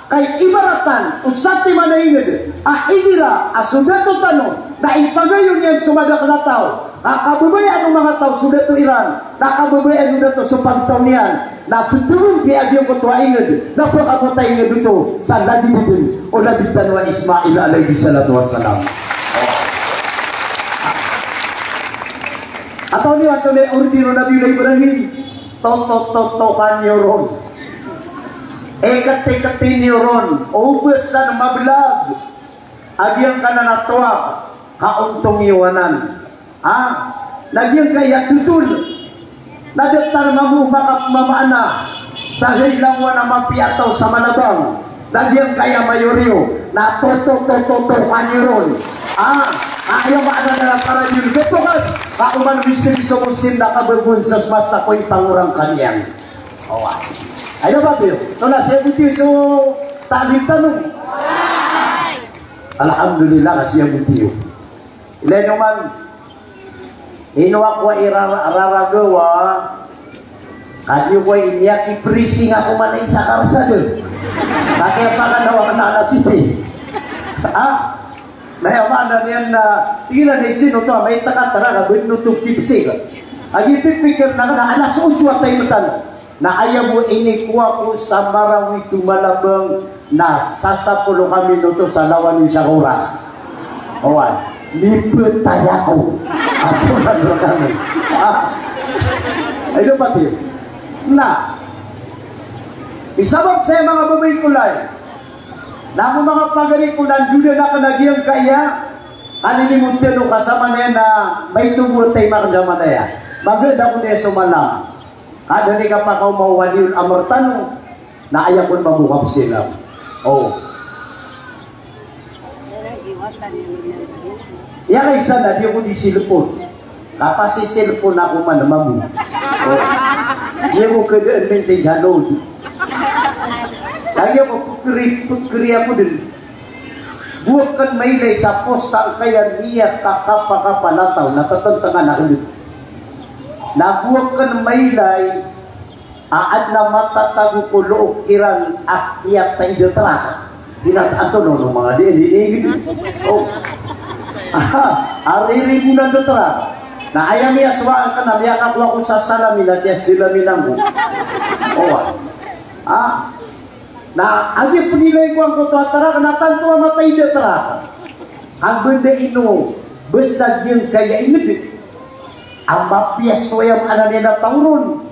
kay ibaratan o satiman a ingd a igira a so dato tano na ipagayon iyan so madakl a taw, na kababayaan o manga taw so dato iran, na kababayaan o dato so pagtaw niyan, na ptharoon ki a giyangkoto a ingd, na pkhakoto a ingd oto sa lagid dn o Nabi tano a Ismail alayhis salatu wassalam. Ataw niyo antonaa i order o Nabiyullah Ibrahim? Totototokan iyo ron. Ikatikati niyo ron. O ba san mablag a giyangkanan a towak, ka ontong iyo anan. Ha? Na giyangkaya totol. Na datar mambo makapmamaana sa hay langowan a mapiya a taw sa Malabang. Na giyangkaya mayor iyo, na totototokan iyo ron. Ah, aya maana na para iyo gatokat, ka oman misri so Muslim na kabagoon sa masa ko ipangorang kaniyan. Owa. Ay, dapat iyo. Ito na, siya buti so talib tano. Alhamdulillah, ka siya buti iyo. Ilay no man, ino ako a irara-, raragawa, ka di ko iniya ki-pressing ako man a isa ka rasada. Kati a pakadawa ka na alas siyete. Ha? Na aya maana niyan na, tig iran a isino to, a maita ka tara ka, bino to kipsi ka. Agi pipikir na ka na alas otso a time tano. Na aya bo inikowa ko sa Marawi to Malabang na sasapolo ka minuto sa lawan o isa ka oras. Oway, lipet aya ko. Apo na dn kami. Ah. Ay, dapat iyo. Na, isabap saya manga babay ko lay. Na ako manga pagari ko na ndoda na ka na giyangkaya. Kalilimodan o kasama niyan na maito bo a time a kasamaan aya. Maganda ko niyan so malam. Ka da dn i kapakaoma o waliul amr tano, na aya kon mambo kapsilam. O. Iya ka isa na di ako di cellphone. Kapasiselpon ako man mambo. O. Di ako kdaan minsan sa load. Lagi ako pkri, pkri ako dn. Bo akn mailay sa posta angkaya miyakakapakapalataw na tatntngan akn dn. Na bo akn mailay a adn a matatago ko look iran a kiyataid a trak. Kiyataid antonaa oto manga di, di, di, di. O. Aha, a riribonan a trak. Na aya miyasowaan ka na miyakakowa ko sa salamin a tiya silamin angko. O. A. Na aya pnilay ko angkoto a trak na tanto a mataid a trak. Ang banda ino, basta giyangkaya ingd a mapiya so aya maana niyan a taw ron.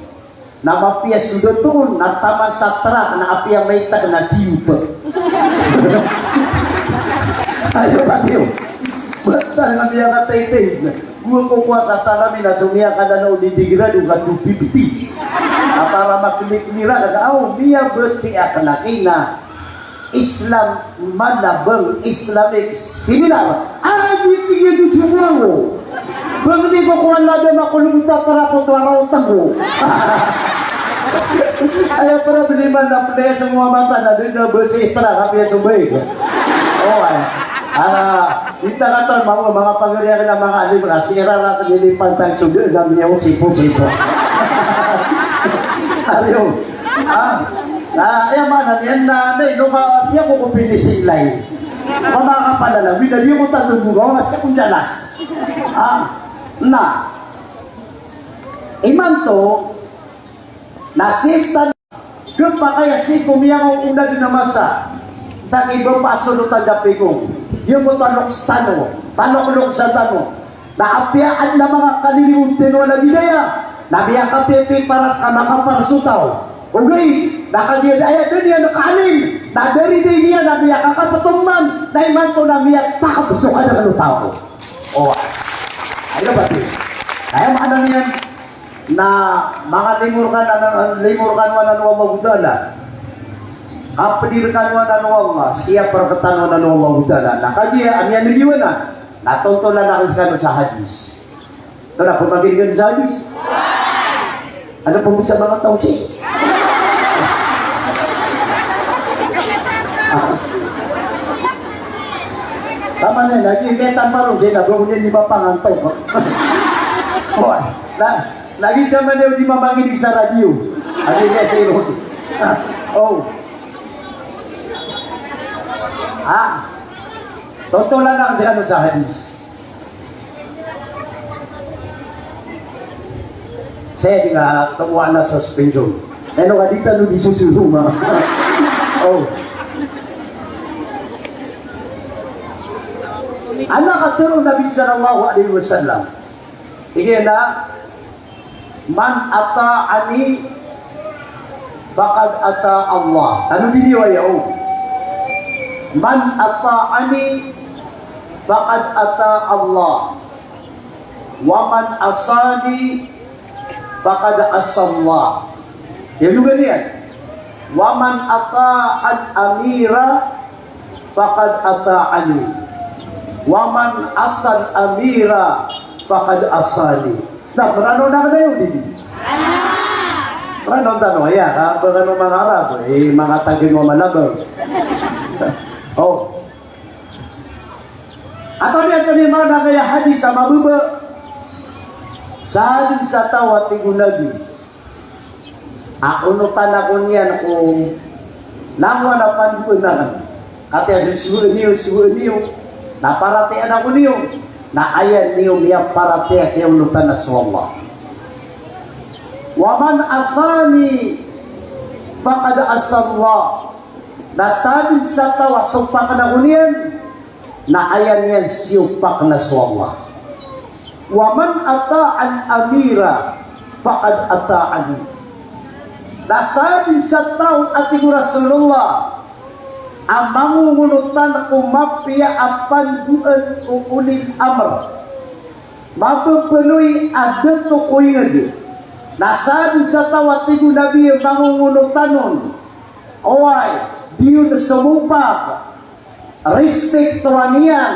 Na mapiya so dato on, na taman sa trak na apiya maitag na diyot. Ayo, ayo. Basta na miyakataitay. Go ko kowa sa salamin a so miyakadana o di degrado ka two fifty. A para makliklik iran ka, aw, miyabatiya akn a kina Islam Malabang Islamic Seminar. Agi tig iyan ko so kowa ko. Bangni ko kowa lada makolog ta tara ko to araw tago. Aya problema na pnaya sa mga mata na di na basi tara ka piya so bay. O, ay. A, Inta ka ton, manga, manga pagari akn a manga alim, na siran a kini pantang so da, na miyaw sipo-sipo. Ariyo. A, na, aya maana niyan na, na, ino ka, siya ko ko pinisilay. Mama ka pala na, wida di ko tatong bugaw, na siya ko jalas. A, na. Imanto, na sitan Gpakay a sii ko miyangaoona dn a masa sa kibapasolotan da pigong. Giyangkoto a loks tano, palokloksa tano. Na apiya adn a manga kalilingod tano a lagid aya, na miyakapipiparas ka makapar so taw. Ogaid na kagiya da aya dn iyan kaalim, na dari dn iyan na miyakakaptoman, na imanto na miyatakb so kadakl o taw. O. Aya ba ti? Aya maana niyan. Na manga limo rkano anan, limo rkano anan o Allahu Ta'ala. Kapdi rkano anan o Allah, siyap rktano anan o Allahu Ta'ala. Na kagiya a miyan'g iyo anan, na tontolan akn skano sa hadis. Tonaa pn a makinig sa hadis? Ano pn bisa manga taw sii? Tama na, lagi may tamparo, di na ba ko niyan di mapangantaw ko? Oway, na, lagi zaman iyo di mamakinig sa radyo. Lagi may siro. Ah, oh. Ah, tontolan akn skano sa hadis. Saya di nga kamuha na suspension. Eno ka di tano di susuhuma. Oh. Ana katharo o Nabi sallallahu alaihi wasallam. Tig iyan a, "Man ata'ani faqad ata Allah." Tano di niyo aya o. "Man ata'ani faqad ata Allah. Wa man asani faqad asallah." Aya logan iyan. "Wa man ata'al amira faqad ata'ani. Wa man asal amira faqad asani." Na, mrano na kna iyo di. Mrano tano, aya, ka, ba kano manga Arab, eh, manga tagin wa malabang. Oh. Antonaa i, antonaa i maana angkaya hadis a mababa? Sadn sa taw a tig o Nabi a onotan ako niyan ko langowan a pandoan akn. Katii a so sowaan iyo, sowaan iyo, na paratiyayaan ako niyo, na aya niyo miyaparatiyaya a kiyaonotan a so Allah. Wa man asani faqad asallah. Na sadn sa taw a sopakn ako niyan, na aya niyan siyopakn a so Allah. Wa man ata'al amira faqad ata'ani. Na sadn sa taw a tig o Rasulullah a mangongonotan ko mapiya a pandoan o ulil amr. Mababaloy a dato ko ingd. Na sadn sa taw a tig o Nabi a mangongonotan on. Oway, di on somopak. Respect to a niyan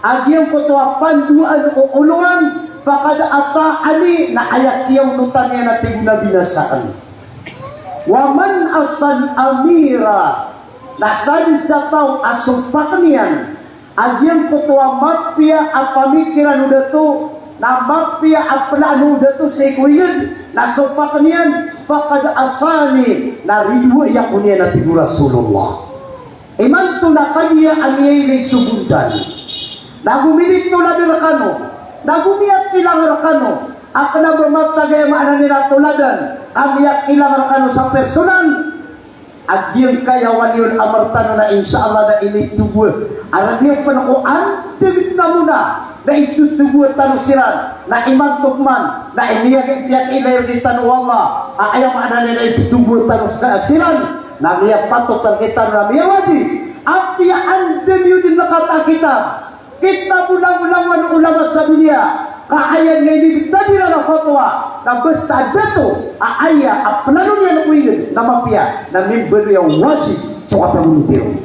a giyangkoto a pandoan o olowan, faqad ata'ani, na aya kiyaonotan iyan a tig o Nabi na sakn. Wa man asal amira, na sadn sa taw a sopakn iyan a giyangkoto a mapiya a pamikiran o dato, na mapiya a plaan o dato sii ko ingd, na sopakn iyan, faqad asani, na ridoay ako niyan a tig o Rasulullah. Imanto na kagiya a miyailay so bontal. Na go minitolad rkano, na go miyakilang rkano, a kna ba matag aya maana niyan a toladan, a miyakilang rkano sa personal. A giyangkaya waliul amr tano na insha Allah na initobo. A radiya pn ko andang na mona na itotobo tano siran. Na imanto pman na iniyaki, piyakiilay rktano o Allah a aya maana niyan na itotobo tano sa siran. Na miyapatot rktano na miyawajib. Apiya anda niyo dn kata a kitab, kitab o langolangowan o ulama sa doniya, ka aya niyan inibtad iran a fatwa na basta a dato a aya a plano niyan ko ingd na mapiya, na mimbaloy a wajib so katagonotiyo.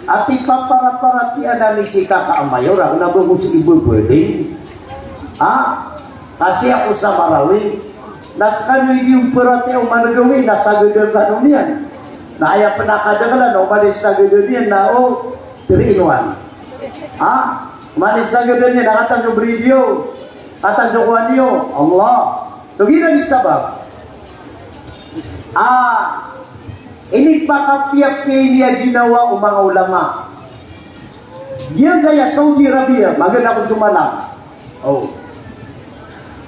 Ati paparaparatiyaya na ni si kaka a mayor, ako na ba ko si ibabaling. Ah, kasi ako sa Marawi, na skano i di on paratiyaya o managawi, na sagadan kano niyan. Na aya pn a kadaklan, o mani sagadan iyan na o three in one. Ah, mani sagadan iyan na katanto beridio, katanto kowan iyo, Allah. Togiyan i sabap a inipakapiyapiya ini a ginawa o manga ulama. Giyangkaya Saudi Arabia, magana ko jumalang. Oh.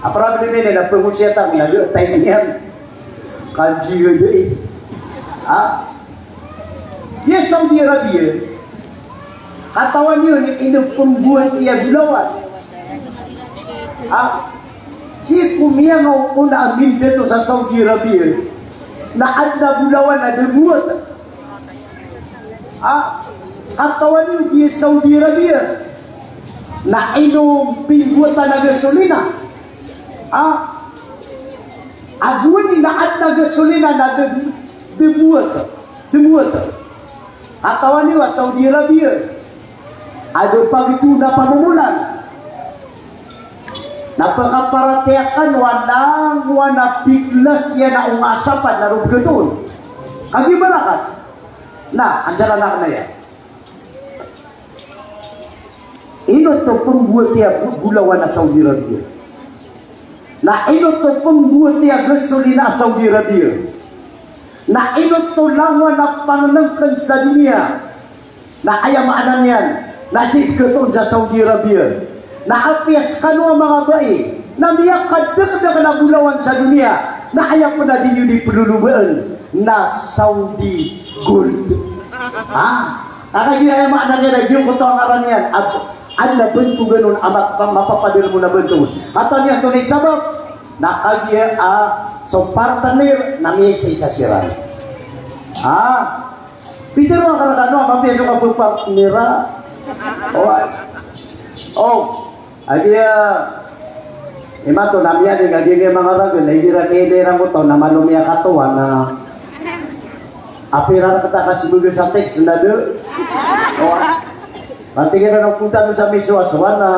A problem ini na pengusiyatan na di time niyan. Kanji gede. Ha? Giya Saudi Arabia, katawan iyo ni ino pembuat iya bulawan. Ha? Sii ko miyangaoona a mindato sa Saudi Arabia na adn a bulawan a da buat. Ah, katawan iyo giya Saudi Arabia. Na ino pimbuwatan a gasolina? Ah, ago ini na adn a gasolina na dn, dn buwat, dn buwat. Katawan iyo a Saudi Arabia, adn a pagito na pamomolan. Na pakaparatiyaya kano a langowan a piglas iyan a onga asapan na roo pgatoon. Kagiya barakat. Na, ancalan akn aya. Ino oto pmbowati a bolawan a Saudi Arabia? Na ino oto pmbowati a gasolina a Saudi Arabia? Na ino oto langowan a pangnngkn sa doniya? Na aya maana niyan na sii pkhatoon sa Saudi Arabia. Na apiya skano a manga bai na miyakadakdakl a bolawan sa doniya, na aya pn a di niyo di plolobaen na Saudi gold. Ha? Kagiya aya maana niyan na giyangkoto a ngaran iyan, ad-, adn a bantogan on a mat-, mapapadalm on a bantog. Katawan iyan antonaa i sabap? Na kagiya a so partner na miyaisa-isa siran. Ha? Pitharo akn rkano a mapiya so kapphpartnera. O, o, a giya, imanto na miyaadn a giya manga ragn na igira miyailay rangkoto na malo miyakatowa na apiya rktano ka sii bgan sa text na da. O, a tig iran a konta on sa misowasowa na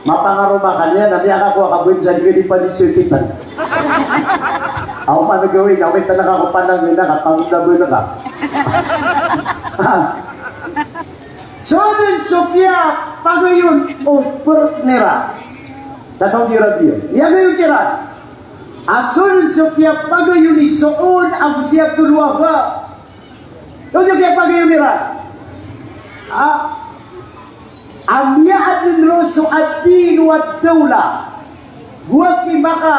mapangaroma ka niyan na miyakakowa ka bgan sa di ka di panisoy kitan. Aw, man gawii na, wait na ka ko panang na ka, pangdaban ka. So dn so kiyapagayon o partnera sa Saudi Arabia. Miyagayon siran. A so dn so kiyapagayon i Saud ago si Abdul Wahab. So dn so kiyapagayon iran. A, a miyaadn roo so ad-din wad-dawla. Go aki maka,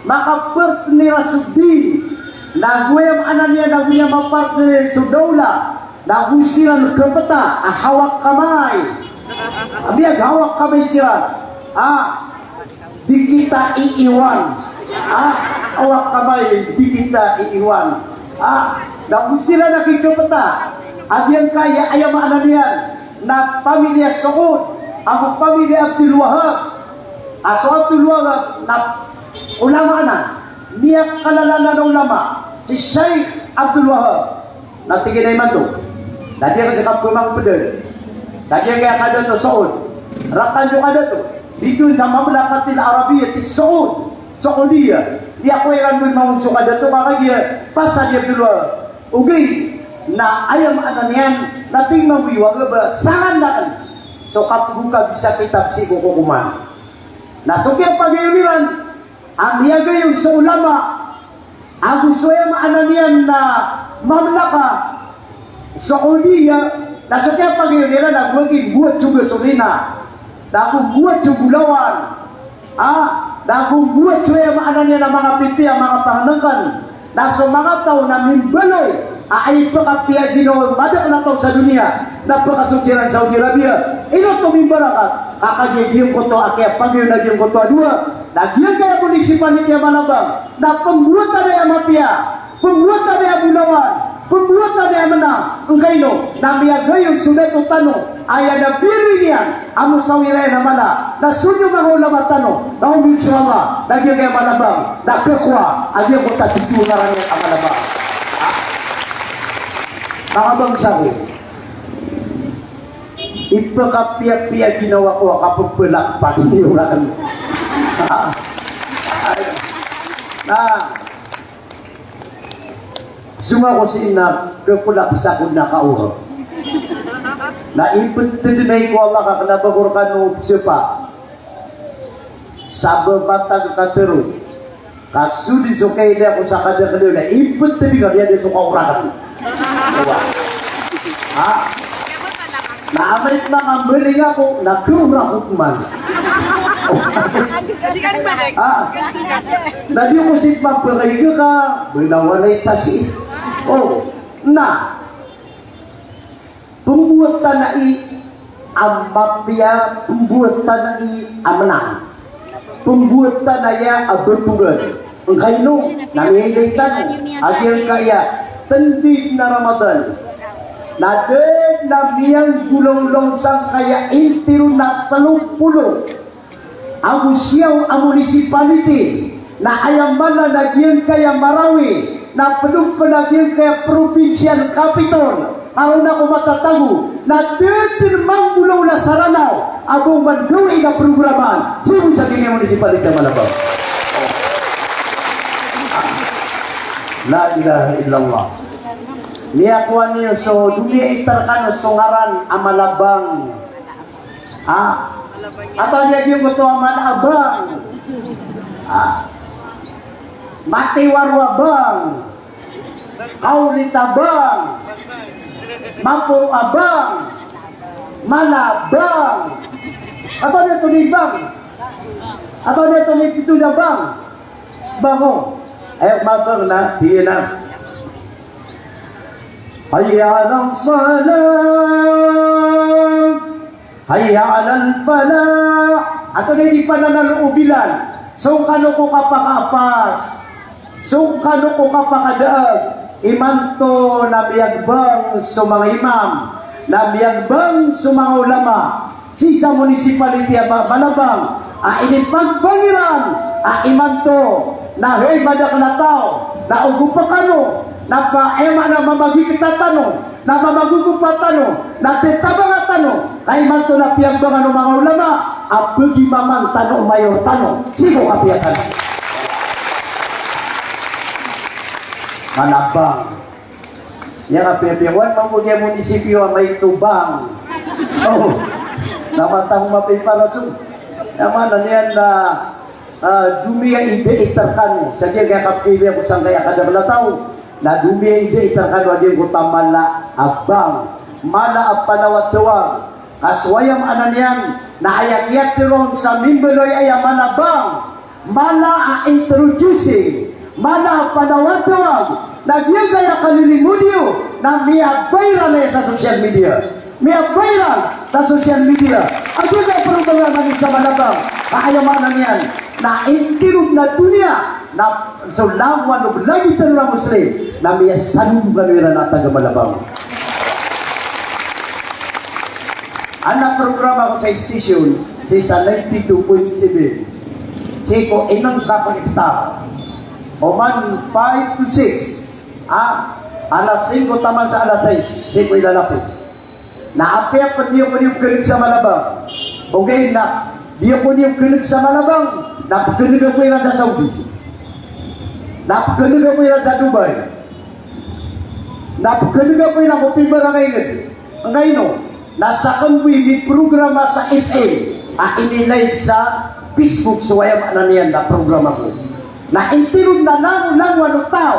makapartner a so din. Na go aya maana niyan na go niyan mapartner so dawla. Na go siran kapta a hawak kamay. A miyaghawak kamay siran. A, di kita iiwan. A, hawak kamay, di kita iiwan. A, na go siran aki kapta a giyangkaya, aya maana niyan na pamilya Saud ago pamilya Abdul Wahab. A so Abdul Wahab na ulama anan, miyakalala anan a ulama, si Sheikh Abdul Wahab. Na tig iyan a imanto, na di akn sa kapmangpdn. Na di akn kadato Saud. Rakan iyo kadato. Dito sa Mamlakatil Arabiyatis Saud. Saudiya. Di ako iran bo mambo so kadato ka kagiya pasal iyan dn a ogaid na aya maana niyan na tig mambo i Wahab a saran akn so kapgoka bisa kitab sii ko kokoman. Na so kiyapagayon iran a miyagayon so ulama ago so aya maana niyan na mamlaka Saudiya, na so kiyapagayon iran na go aki mbowat so gasolina, na go mbowat so bolawan, a, na go mbowat so aya maana niyan na manga pipiya, manga pangnngkn. Na so manga taw na mimbaloy a ipkhapiya ginawa o madakl a taw sa doniya na pkhasold siran Saudi Arabia. Ino oto mimbarakat? Ka kagiya giyangkoto a kiyapagayon a giyangkoto a dowa, na giyangkaya municipality a Malabang na pmbowatan aya mapiya, pmbowatan aya bolawan, pmbowatan aya mnang. Angkaino? Na miyagayon so dato tano, aya na biri niyan a mosawira iyan a mala, na so niyo manga ulama tano, na omin so Allah, na giyangkaya Malabang na khakowa a giyangkoto a tito na rangit a Malabang. Manga bangsa ko, ipkhapiyapiya ginawa ko a kapepelakpak niyo rakn. Na, song ako sii na kapelakpak sako na kaohag. Na iptdnay ko Allah ka kna ba ko rkano sepa. Sabap a matag ka tero. Ka so dn so kailay ako sa kadakl iyo na iptd ka miyada so kaoragan. Ha? Na amay ko mambaling ako, na khaoragan ko man. Ha? Na di ako sii mapakaiga ka, bnawalay ta sii. O, na. Pmbowatan aya a mapiya, pmbowatan aya a mnang. Pmbowatan aya a btogan. Angkaino? Na miyailay tano a giyangkaya tndg na Ramadan na da dn Na miyanggolawla sangkaya intiro na telo polo ago siyaw a municipality, na aya mala na giyangkaya Marawi, na pd on pn a giyangkaya provincial capital, ka roo na ko matatago, na da dn manggolawla sa Ranaw a ba on man gawii na programan, sii bo sa giyangkaya municipality a Malabang. La ilaha illallah. Miyakowa niyo so, domiya i rkano so ngaran a Malabang. Ha? Antonaa i giyangkoto a Malabang? Ha? Matiwaro a bang. Kawlit a bang. Maporo a bang. Malabang. Antonaa i bang? Antonaa i pito a bang? Bango. Aya mabang na, tig iyan a, "Hayya alas salah. Hayya alal falah." Antonaa i pananalo o Bilal? Song kano ko kapakaapas. Song kano ko kapakadaag. Imanto na miyagbang so manga imam, na miyagbang so manga ulama sii sa municipality a Ba-, Malabang, a inipagbang iran a imanto na hay madakl a taw, na ogopa kano, na pa, aya maana, mamagikta tano, na mamagogopa tano, na tetabanga tano, ka imanto na piyagbangan o manga ulama a pagimaman tano o mayor tano sii ko kapiya tano. Malabang. Aya kapiyapiya, oway, mambo giya munisipyo a maito bang. O, na matang mapiya i paraso. Aya maana niyan na, ah, domiya i da i rkano sa giyangkaya kapiya ko sangkaya kadakl a taw, na domiya i da i rkano a giyangkoto a mala a bang, mala a panawatawag. Ka so aya maana niyan na aya kiyatharo on sa mimbaloy aya mala a bang, mala a introducing, mala a panawatawag, na giyangkaya kalilimod iyo na miyaviral aya sa social media. Miyaviral sa social media. A giyangkaya programa niyo sa Malabang, ka aya maana niyan na intiro na doniya, na so langowan o lagid tano a Muslim, na miyasalongan kano iran a taga Malabang. Adn a programa ko sa station, sii sa ninety-two point seven. Sii ko inengka ko hektar. Oman five to six. Ah, alas singko taman sa alas sais, sii ko ilalapis. Na apiya pn di ako niyo kneg sa Malabang, ogaid na di ako niyo kneg sa Malabang, na pkneg ako iran sa Saudi. Na pkneg ako iran sa Dubai. Na pkneg ako iran ko pimbarangay ngd. Angkaino? Na sakn bo i miprograma sa F M a ini-live sa Facebook, so aya maana niyan na programa ko. Na intiro na langolangowan o taw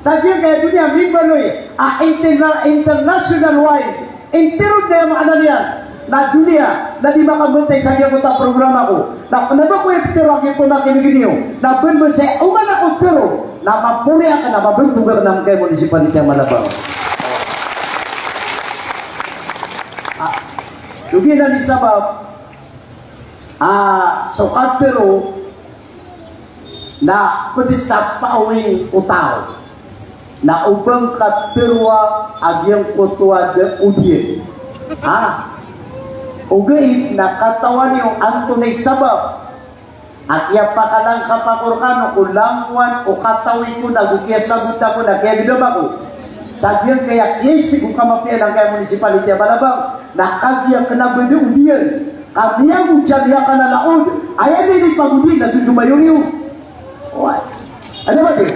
sa giyangkaya doniya mimbaloy a interna-, international wide. Intiro na aya maana niyan na doniya na di makambantay sa giyangkoto a programa ko. Na kna ba ko iptharo a giyangkoto a makinig niyo, na bn ba sa oman ako tharo na mapori akn a mabantog akn a mangkaya municipality a Malabang. Ah, lagid anan i sabap, ah, so katharo na pd sa paawing o taw. Na o ba ngka tharoa a giyangkoto a da odiyan. Ha? Ogaid na katawan iyo antonaa i sabap a kiyapakalang ka pa ko rkano ko langowan o katawi ko na go kiyasabota ko na kiyagdama ko sa giyangkaya kiyaisig o kamapiya angkaya municipality a Malabang, na kagiya kna ba da odiyan. Ka miyago sa miyakala laod, aya di di pagodi na so domayo niyo. Oway. Ano ba di?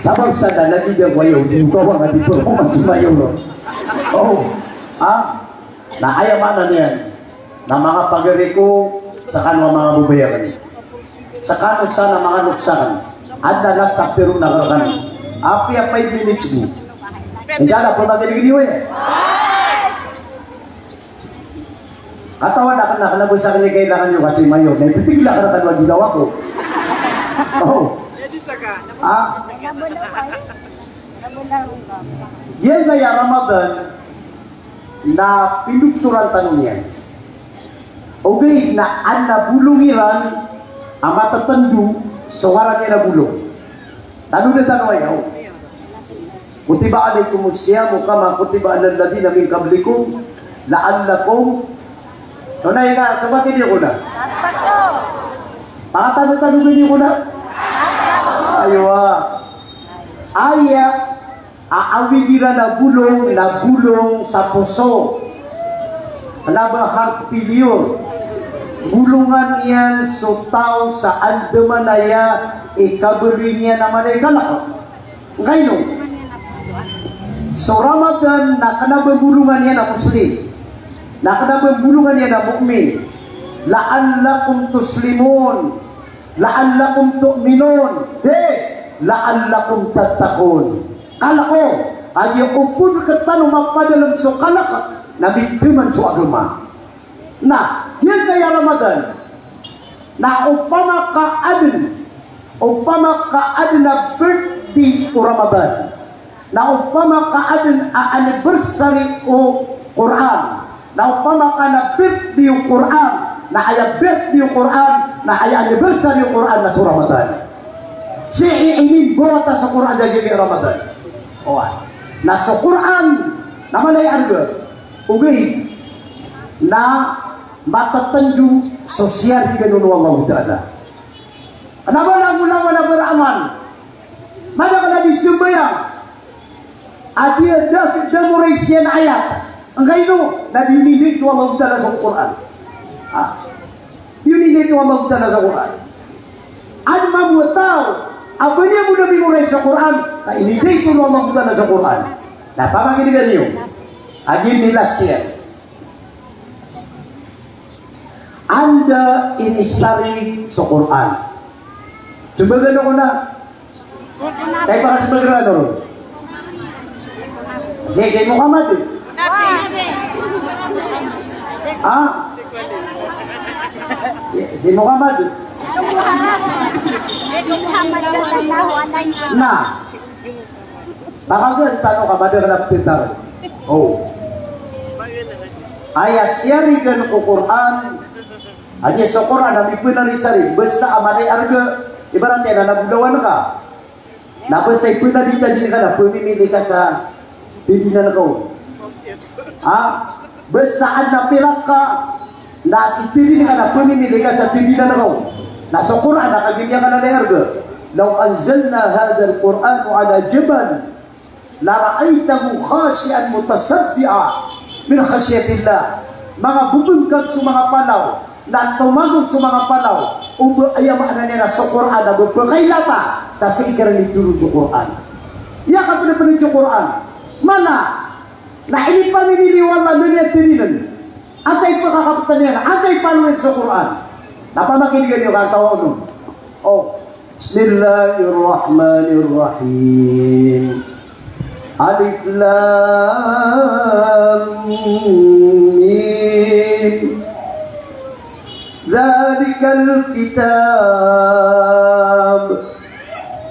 Sabap sa da lagi da wayo, di ko kawan a di performance mayor. O. Ha? Na aya maana niyan na manga pagari ko, skano a manga babayaan. Skano san a manga lokes akn. Adn a last a ptharo akn rkano. Apiya five minutes bo. Insan a pmakinig niyo, e. Katawan akn na kna ba sakn i kailangan iyo ka si mayor, na iptigil akn rkano a ginawa ko. O. Ha? Giyangkaya Ramadan, na pindoktoran tano niyan. Ogaid na adn a bolong iran a matatando so ngaran iyan a bolong. Tanodan tano aya, o. Kutiba alaykumus siyamu kama kutiba alal ladhina min qablikum la'allakum, tonaa i kasobat iyan ko na? Pakatanotanogi niyo ko na? Aywa. Aya a awid iran a bolong na bolong sa poso. Kena ba heart failure. Bolongan iyan so taw sa andamanaya i kabaloy niyan a mala i kalek. Ngkaino? So Ramadan na kena ba bolongan iyan a Muslim. Na kena ba bolongan iyan a mu'min. La'allakum tuslimun. La'allakum tu'minun. Di, la'allakum tattaqun. Kalek o, a giya o pud rektano mapadalem so kalek na miteman so agama. Na giyangkaya Ramadan, na opama ka aden, opama ka aden a birthday o Ramadan, na opama ka aden a anniversary o Qur'an, na opama ka na birthday o Qur'an, na aya birthday o Qur'an, na aya anniversary o Qur'an na so Ramadan. Sii inimbawata so Qur'an a giyangkai a Ramadan. Oway. Na so Qur'an na mala i arga, ogaid na matatando so siyarigan on o Allahu Ta'ala. Kena ba langolangon a beramal. Madakl a di sambayang a di a da, da moray siyan ayat. Ngkaino? Na di inilid o Allahu Ta'ala so Qur'an. Ha? Di inilid o Allahu Ta'ala so Qur'an. Aden mambo a taw a ba niyan bo da mimoray so Qur'an, na inilid o Allahu Ta'ala so Qur'an. Na pamakinegen iyo. Agi milas iyan. Anda inisarig so Qur'an? Sembagan ako na. Kay pakasembag rano. Si Muhammad. Ha? Si, si Muhammad. Na. Baka gantano ka madakl a pitharo. O. Aya siyarigan ko Qur'an, a giya so Qur'an a mipenarisarig, basta a mala i arga, ibarat iyan na bolawan ka. Na basta i penaditadi ngka na pemimili ka sa tadinan ka on. Ha? Basta aden a pilak ka, na itadin ka na pemimili ka sa tadinan ka on. Na so Qur'an na kagiya ka na mala i arga. Law anzalna hadhal Qur'ana ala jabal lara'aitahu khashi'an mutasaddi'an min khashyatillah. Manga bebengkag so manga palaw, na tomagog so manga palaw, o ba aya maana niyan na so Qur'an a ba pekailata sa sii kiran itoron so Qur'an. Aya kapenepene so Qur'an. Mana na inipamimili o Allah na niyan tadinan. Antaa i pekakaptan iyan, antaa i paloyan so Qur'an. Na pamakinegen iyo ka antaa onon. O, Bismillahirrahmanirrahim. Alif Lam Mim. Dzalikal kitab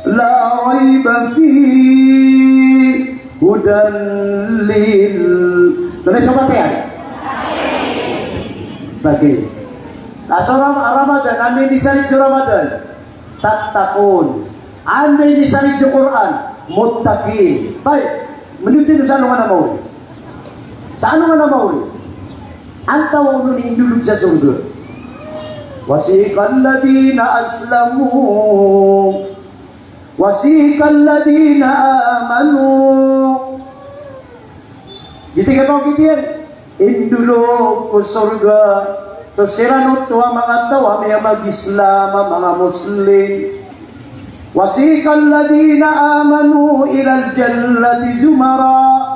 la raiba fihi hudan lil, tonaa i sobat iyan? Bagay. Na so Ram-, Ramadan, anda inisarig so Ramadan? Tattaqun. Anda inisarig so Qur'an? Muttaqin. Tayyib. Menitino sa alongan a maori. Sa alongan a maori. Antaa onon i indolog sa sorga? Wasiqal ladhina aslamu. Wasiqal ladhina amanu. Giyoto i kapakitan iyan. Indolog ko sorga so siran oto a manga taw a miyamag-Islam, a manga Muslim. Wasiqal ladhina amanu ilal jannati zumara.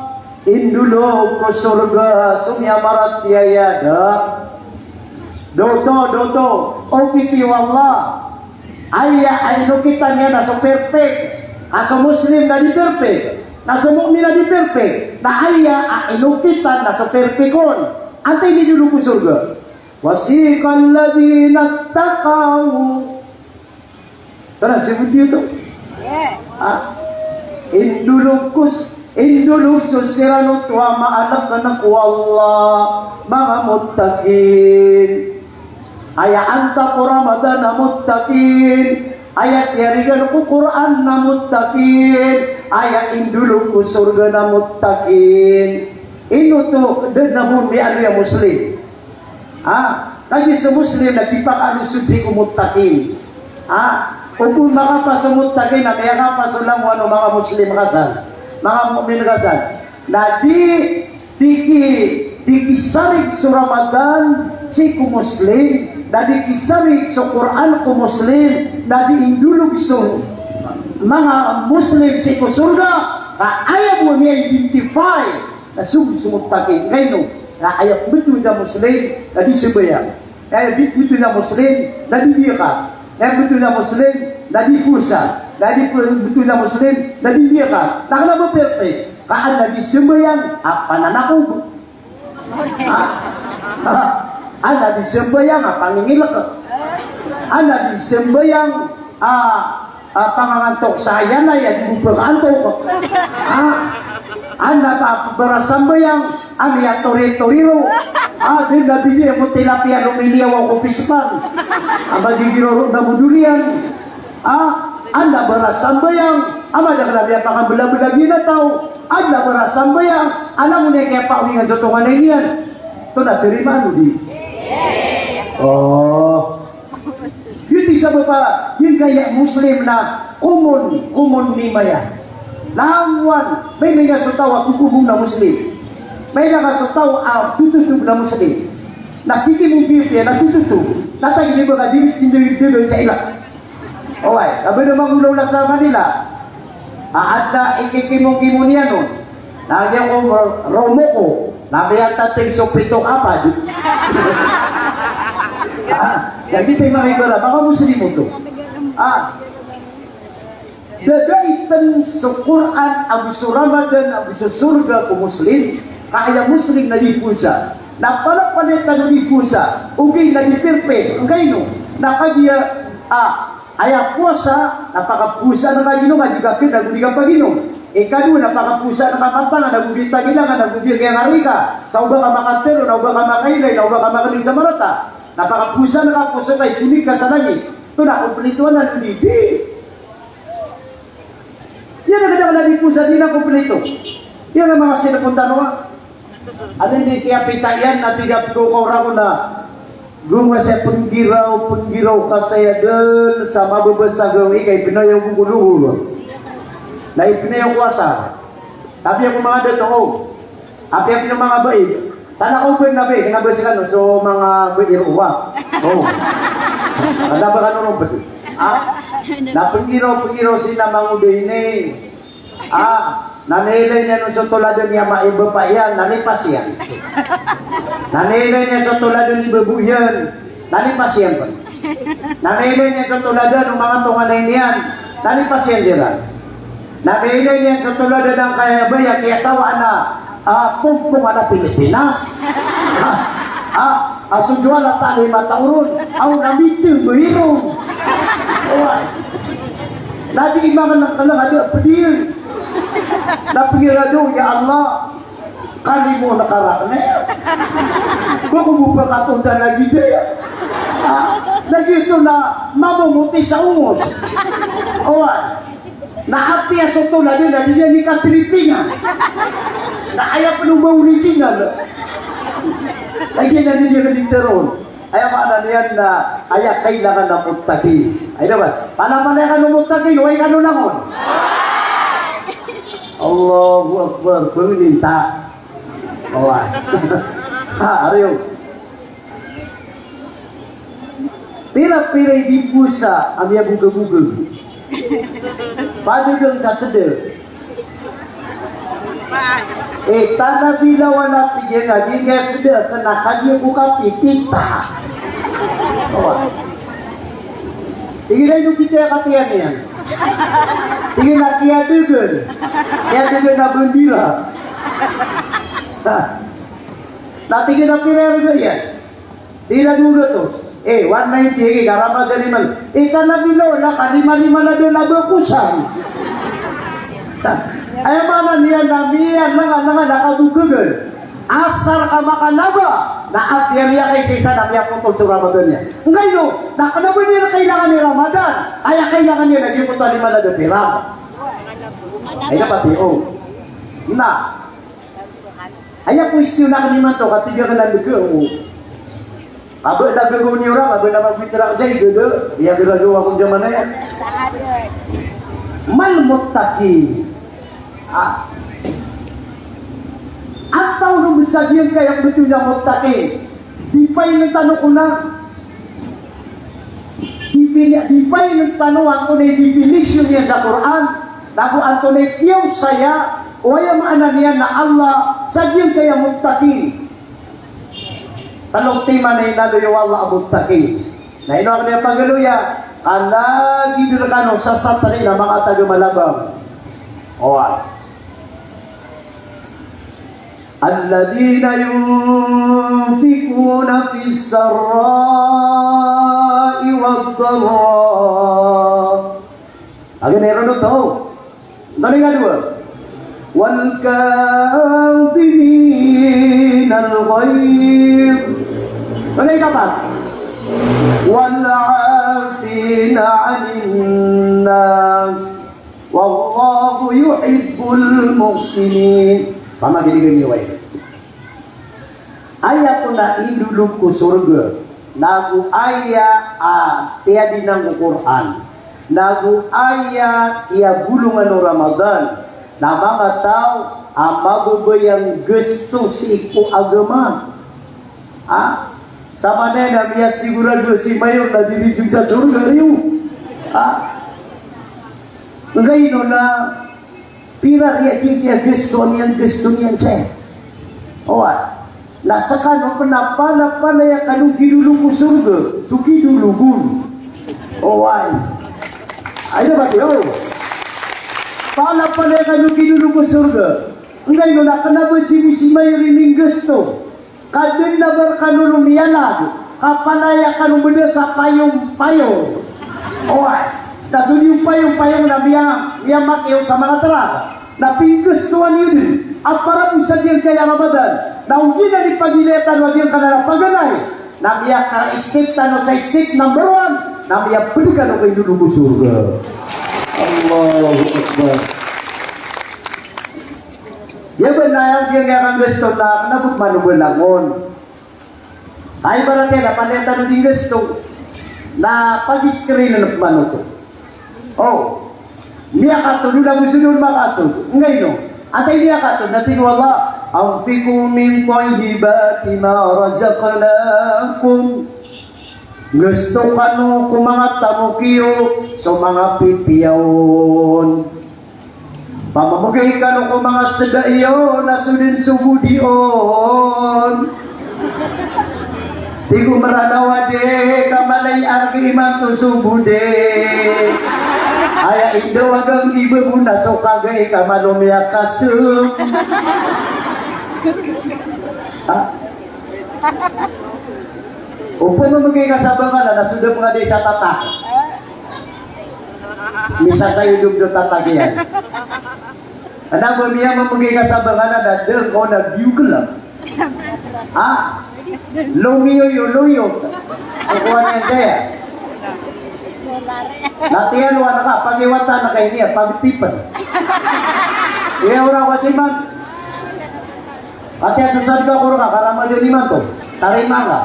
Indolog ko sorga so miyamaratiyaya da. Doto, doto, o pitharo o Allah. Aya a inokitan iyan na so perfect, a so Muslim na di perfect, na so mu'min na di perfect, na aya a inokitan na so perfect on. Antaa i indolog ko sorga? Wasiqal ladhina ittaqaw. Tara, sibot iyo to. Ha? Indolog ko s-, indolog so siran oto a maaleknek o Allah, manga muttaqin. Aya antap o Ramadan na muttaqin. Aya siyarigan ko Qur'an na muttaqin. Aya indolog ko sorga na muttaqin. Ino oto? Da a miyaaloy a Muslim. Ha? Kagiya so Muslim na kipakaaloy sii ko muttaqin. Ha? O ba makapas so muttaqin na miyakapas so langowan o manga Muslim ka san, manga mu'min ka san. Na di, di ki, di kisarig so Ramadan sii ko Muslim, na di kisarig so Qur'an ko Muslim, na di indolog so manga Muslim sii ko sorga, ka aya bo a miya-identify na so, so muttaqin. Kaino? Na aya pmbtowan a Muslim na di sambayang. Aya di pmbtowan a Muslim na di zakat. Aya pmbtowan a Muslim na di powasa. Aya di pmbtowan a Muslim na di zakat. Na kna ba perfect? Ka adn a di sambayang a pananakob. Ha? Ha? Adn a di sambayang a pangingilk. Adn a di sambayang a, a, pangangantok sa ayanay a di bo pkaantok. Ha? Adn a ba, barasambayang a miyatoritori ron. Ha? Di na bili ko tilapia lomiliyaw ko pispan. A magigiro ron na modolian. Ha? Adn a barasambayang a madakl a miyapakamblabla giya na taw. Adn a barasambayang a langon iyan kiyapaawingan so tonganay niyan. Oto na tarimaan o di? O. Giyoto i sabap a giyangkaya Muslim na common, common name iyan. Langowan, mailay ka so taw a kokomo na Muslim. Mailay ka so taw a tototob na Muslim. Na kikimongkimong iyan na tototob. Na tagid iyan ba ka di miskin di, di, di, di, Oway, ka ba dn mangolawla sa Manila. A, adn a ikikimongkimong iyan on. Na giya ko romo ko, na miyantating so pito kapad. A, aya giyoto i manga ibarat, manga Muslim oto. A, da a itn so Qur'an, ago so Ramadan, ago so sorga ko Muslim, ka aya Muslim na di powasa. Na palapalaya tano di powasa, ogaid na di perfect, angkaino? Na kagiya, a, Aya powasa, na pakapowasaan ka ginom a di ka kn ago di ka paginom. Ikadowa, na pakapowasaan ka matangan ago di tagilangan ago di kiyangarika. Sa o ba ka makatero, na o ba ka makailay, na o ba ka makadg sa marata. Na pakapowasaan ka, powasa ka, iponik ka sa langit. Oto na komplito anan o di? Di. Iyan a kadaklan a di powasa, di na komplito. Iyan a manga sinapon tano a Anda i kiyapita iyan na tig a pd ko kaw rakn a, gowasa pnggiraw, pnggiraw ka saya dn sa mababa sa gawii ka ipnayaw ko ko lohor. Na ipnayaw ko asar. Apiya ko manga dato, o. Apiya ko manga bai. Sana ko ben na bai, kna ba skano so manga bai roo ba. O. Kna ba kano ron pd. A? Na pnggiraw, pnggiraw sii na mangoda ini. A, na miyailay niyan on so toladan i ama i bapa iyan, na lipas iyan. Na miyailay niyan so toladan i babo iyan, na lipas iyan pn. Na miyailay niyan so toladan o manga tonganay niyan, na lipas iyan diran. Na miyailay niyan so toladan angkaya a baya a kiyasawaan a, a, pompong a Pilipinas. A, a, a so dowala ta lima taw ron, aw na miteng ba iron. Oway. Na di imangan a kala a da a pd iyan. Na pnggiraw, ya Allah, kalimo na karak na. Ba ko bo pakatonda lagid aya. A, na giyoto na mamomoti sa ongos. Oway. Na apiya so toladan na di niyan ikatripingan. Na aya pn o ba original. Lagid na di niyan ikatripingan. Aya maana niyan na aya kailangan a muttaqin. Aya da ba? Palapalaya kano muttaqin, oway kano langon. Allahu Akbar, pangninta. Oway. Ha, ari o. Pira-pira i di powasa a miyabogaboga. Padagang sa sda. Eh, tana bilawan a tig iyan a giyangkaya sda, kna kagiya ko kapipitta. Oway. Tig iyan a ino kita a katiyan iyan. Tig iyan a kiyadagan. Kiyadagan a bandira. Ha. Na tig iyan a pira i arga iyan. Di na dowa gatos. Eh, one ninety, eh, karama da lima. Eh, ka Nabi Nuh, na kalima-lima na dowa na ba kosan. Aya maana niyan na miyananganangan a kabogagan. Asar ka makalaba, na apiya miyakaisa-isa na miyapotol so Ramadan iyan. Angkaino, na kna ba niyan kailangan i Ramadan. Aya kailangan iyan na giyoto a lima na dowa pira. Ay, dapat iyo. Na. Aya question akn imanto, katig akn a dn ko. Aba na gagaw niyo ra, aba na magwitra ka jay, gada. Iya gagaw ako jaman aya. Mal muttaqin. Ah. Ataw no bsa giyangkaya a btad a muttaqin. Define tano ko na. Define, define tano antonaa i definition iyan sa Qur'an, nago antonaa i kiyaosaya o aya maana niyan na Allah sa giyangkaya muttaqin. Tlo timan a inaloy o Allah a muttaqin. Na ino akn aya pagaloya, ka lagid rkano sa satri na manga taga Malabang. Oway. Alladhina yunfiquna fis sarra'i wad darra. Agen iron oto. Antonaa i kadowa? Wal kadhiminal ghaidh. Antonaa i kapat? Wal 'afina 'anin nas. Wallahu yuhibbul muhsinin. Pamaginigan iyo ay. Aya kon a indolog ko sorga, nago aya a tiyadinan ko Qur'an, nago aya kiyabolongan o Ramadan, na manga taw a mababayang gasto sii ko agama. Ha? Samanaya na miyasigorado si mayor na di rizon sa sorga iyo. Ha? Nggaino na pira riya di kiyagisto niyan, gisto niyan, che. Oway. Na skano pn na palapalaya kano gidolog ko sorga, so gidolog on. Oway. Ay, dapat iyo. Palapalaya kano gidolog ko sorga. Nggaino na kna ba si, si mayor i minggisto. Ka dn na ba rkano miyalag, ka palaya kano bda sa payong-payong. Oway, na so di payong-payong na miya, miyamakiyo sa manga trak. Na pinggistoan iyo dn a para bo sa giyangkaya Ramadan. Na ogiya na di pagilaya tano a giyangkanan a paganay, na miyaka-step tano sa step number one, na miyapd kano ko indolog o sorga. Allahu Akbar. Iya ba na aya giyangkaya kanggisto na kna bo pman o ba langon. Ay, ibarat iyan na palaya tano di nggisto na pag-screen na pman oto. O. Miyakatod, o langon so di on makatod. Nggaino. Antaa i miyakatod, na tig o Allah, "Anfiqu min tayyibati ma razaqnakum." Nggisto kano ko manga tamok iyo so manga pipiya on. Pamamgay kano ko manga sda iyo na so dn so bo di on. Tig o Mranaw a di ka mala i arga imanto so bo di. Aya indawagan ki babo na so kagai ka malo miyakasm. Ha? O pamamgay ka sa Bangalan na so dn pngadi sa tatak. Misasayod o tatak iyan. Adn a ba miyamamgay ka sa Bangalan na dn ko na biyo kla. Ha? Lomiyoyo, loyo. Kokowan iyan saya. Na tiyan o anak ka, pakiwata na kay niya, pagtipn. Iya ora ko siman. Ati a sasad ka ko rka, ka Ramadan imanto. Tarima ka.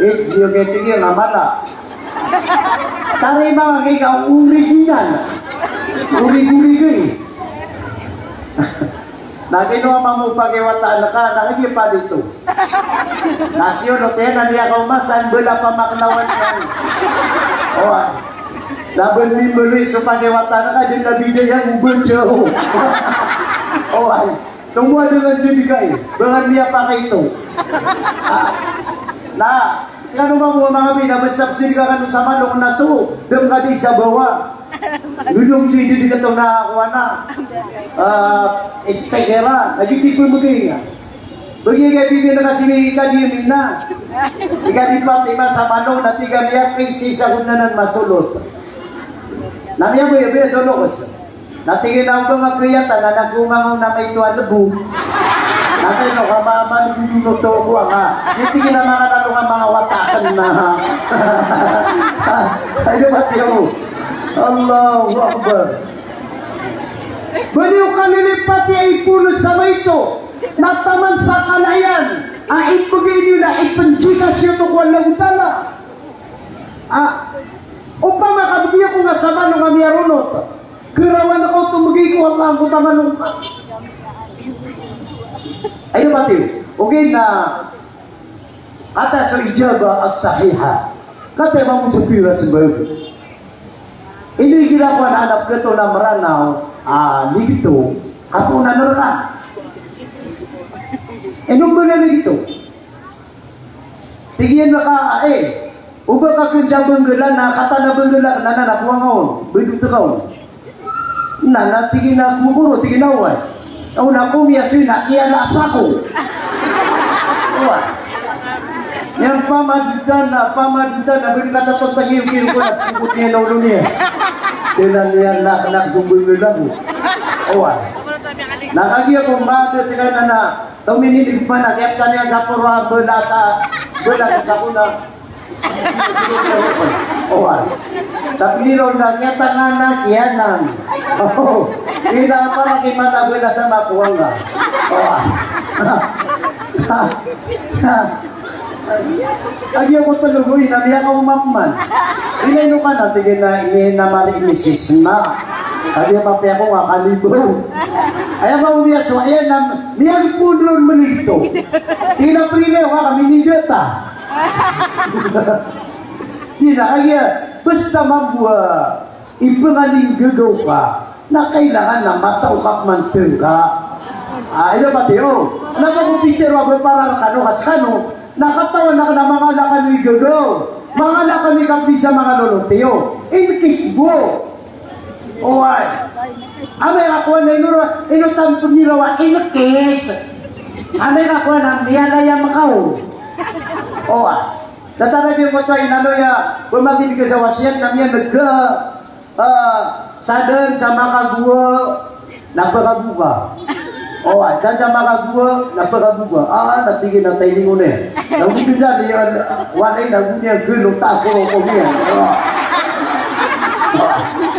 Eh, iyo kay tig iyan a mala. Tarima ka kay ka original. Origorigi. Na kino a mamo pakiwataan ka, na kagiya pa dito. Na siyo no, tiyan a miyakaoma san bala pamaknawan iyan. Oway. Na ba nimbaloy so pakiwataan ka, dn na bida iyan, o ba tiyo. Oway. Tomo a dn a jadi kai, ba nga miyapakaito. Ah, na, skano mambo a manga bi na ba subsidy ka kano sa manok na so dn ka di sa bawa. Dodong so ididikato na kowan a, ah, sticker a, lagid di pmbgay nga. Bagi ka bibin ka sini ka di mina. Ika di pati man sa manok na tig a miyakay si isa ko nanan masolot. Na miyaboy, boy, solot. Na tig iyan a oba nga kiyata na nago nga ngona maito a lbo. Na tig iyan a kama man gugulo to ko nga. Di tig iyan a manga lalo nga manga wata akn na. Ay, di ba, tiyo? Allahu Akbar. Ba niyo kalilipati a ipon sa maito na taman sa kala iyan a ipegay niyo na ipen-Gcash iyo to ko Allahu Ta'ala. Ah, opama ka begi ako nga sa manong a miyaronot, kerawan ako to begi ko Allah ko taman. Aya mati. Okay na. Kata so ijabah as-sahiha. Kata mambo so pira sembayang. Ino igira ko anak anak keto na Meranaw, ah, ligito, kapo na nerka. Ino ba na ligito? Tig iyan reka, eh, oba ka kenca benggelan na kata na benggelan na na kuwangaon, bedut kaon. Na, na tig iyan a gogoro, tig iyan a oway. Aw na komiya so ina, kiyalaas ako. Oway. Niyan pamadutan na, pamadutan na, beri kata totang iyo, kiro ko na, pukot niyan na olo niyan. Tinan iyan na, na, sumbol na ako. Oway. Na kagiya ko mada sila na, na, tominidig pa na, kiyaptan iyan sa poro a bela sa, bela sa sakuna. Oway. Tapi ron na kiyatanga na kiyanan. Oh. Ina pa lagi mata bela sa makuwanga. Oway. Agi ako telogoy na miyakaoma pman. Ina ino ka na, tig iyan a ini na mari ini sisna. Agi mapiya ko nga kalibaw. Aya ka umiya so, aya na, miyagpon ron menigto. Ina prilay ka kami ni data. Di na kaya, basta mambo a ipengalinggagaw ka, na kailangan na matao ka pman tengka. Ah, ino pati, oh. Na ba ko pitero a beparar kano ka sekano, na katawan ako na mangala kano i gagaw, mangala kano i kapisa, mangala o tiyo. In case bo. Oway. Amay ka kowan na ino, ino tan pemirawa in case. Amay ka kowan na miyalaya makaw. Oway. Tatara di ko to inano iya, pemagid ka sa wasiyat na miyaneg ka, ah, saden sa makagowa, na pekagowa. Oway, saden sa makagowa, na pekagowa. Ah, na tig iyan a tailing o niyan. Na odi ka di, ah, walay na goniyan, gelo ta ko, ko niyan. Oway.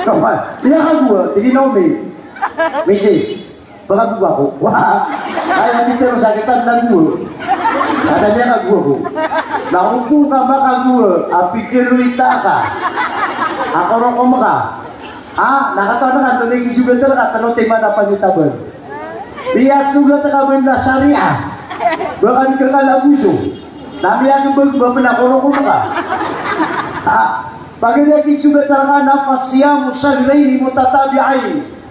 Oway. Miyakagowa, tig iyan a omi. Misis. Pekagowa ko. Wa. Kaya pitero sa kitab na gowa. Kata niyan kagowa ko. Na oto ka makagowa, a pitero ita ka. A korokom ka. Ah, na katawan ka, antonaa i kisogat rka, tano timan a pangitaban. Iya sogat ka ben a sharia. Ba ka di kakalagoso. Na miyagembag ba ben a korokom ka. Ah, paganay a kisogat rka na fasiyamu shahraini mutatabi'ain.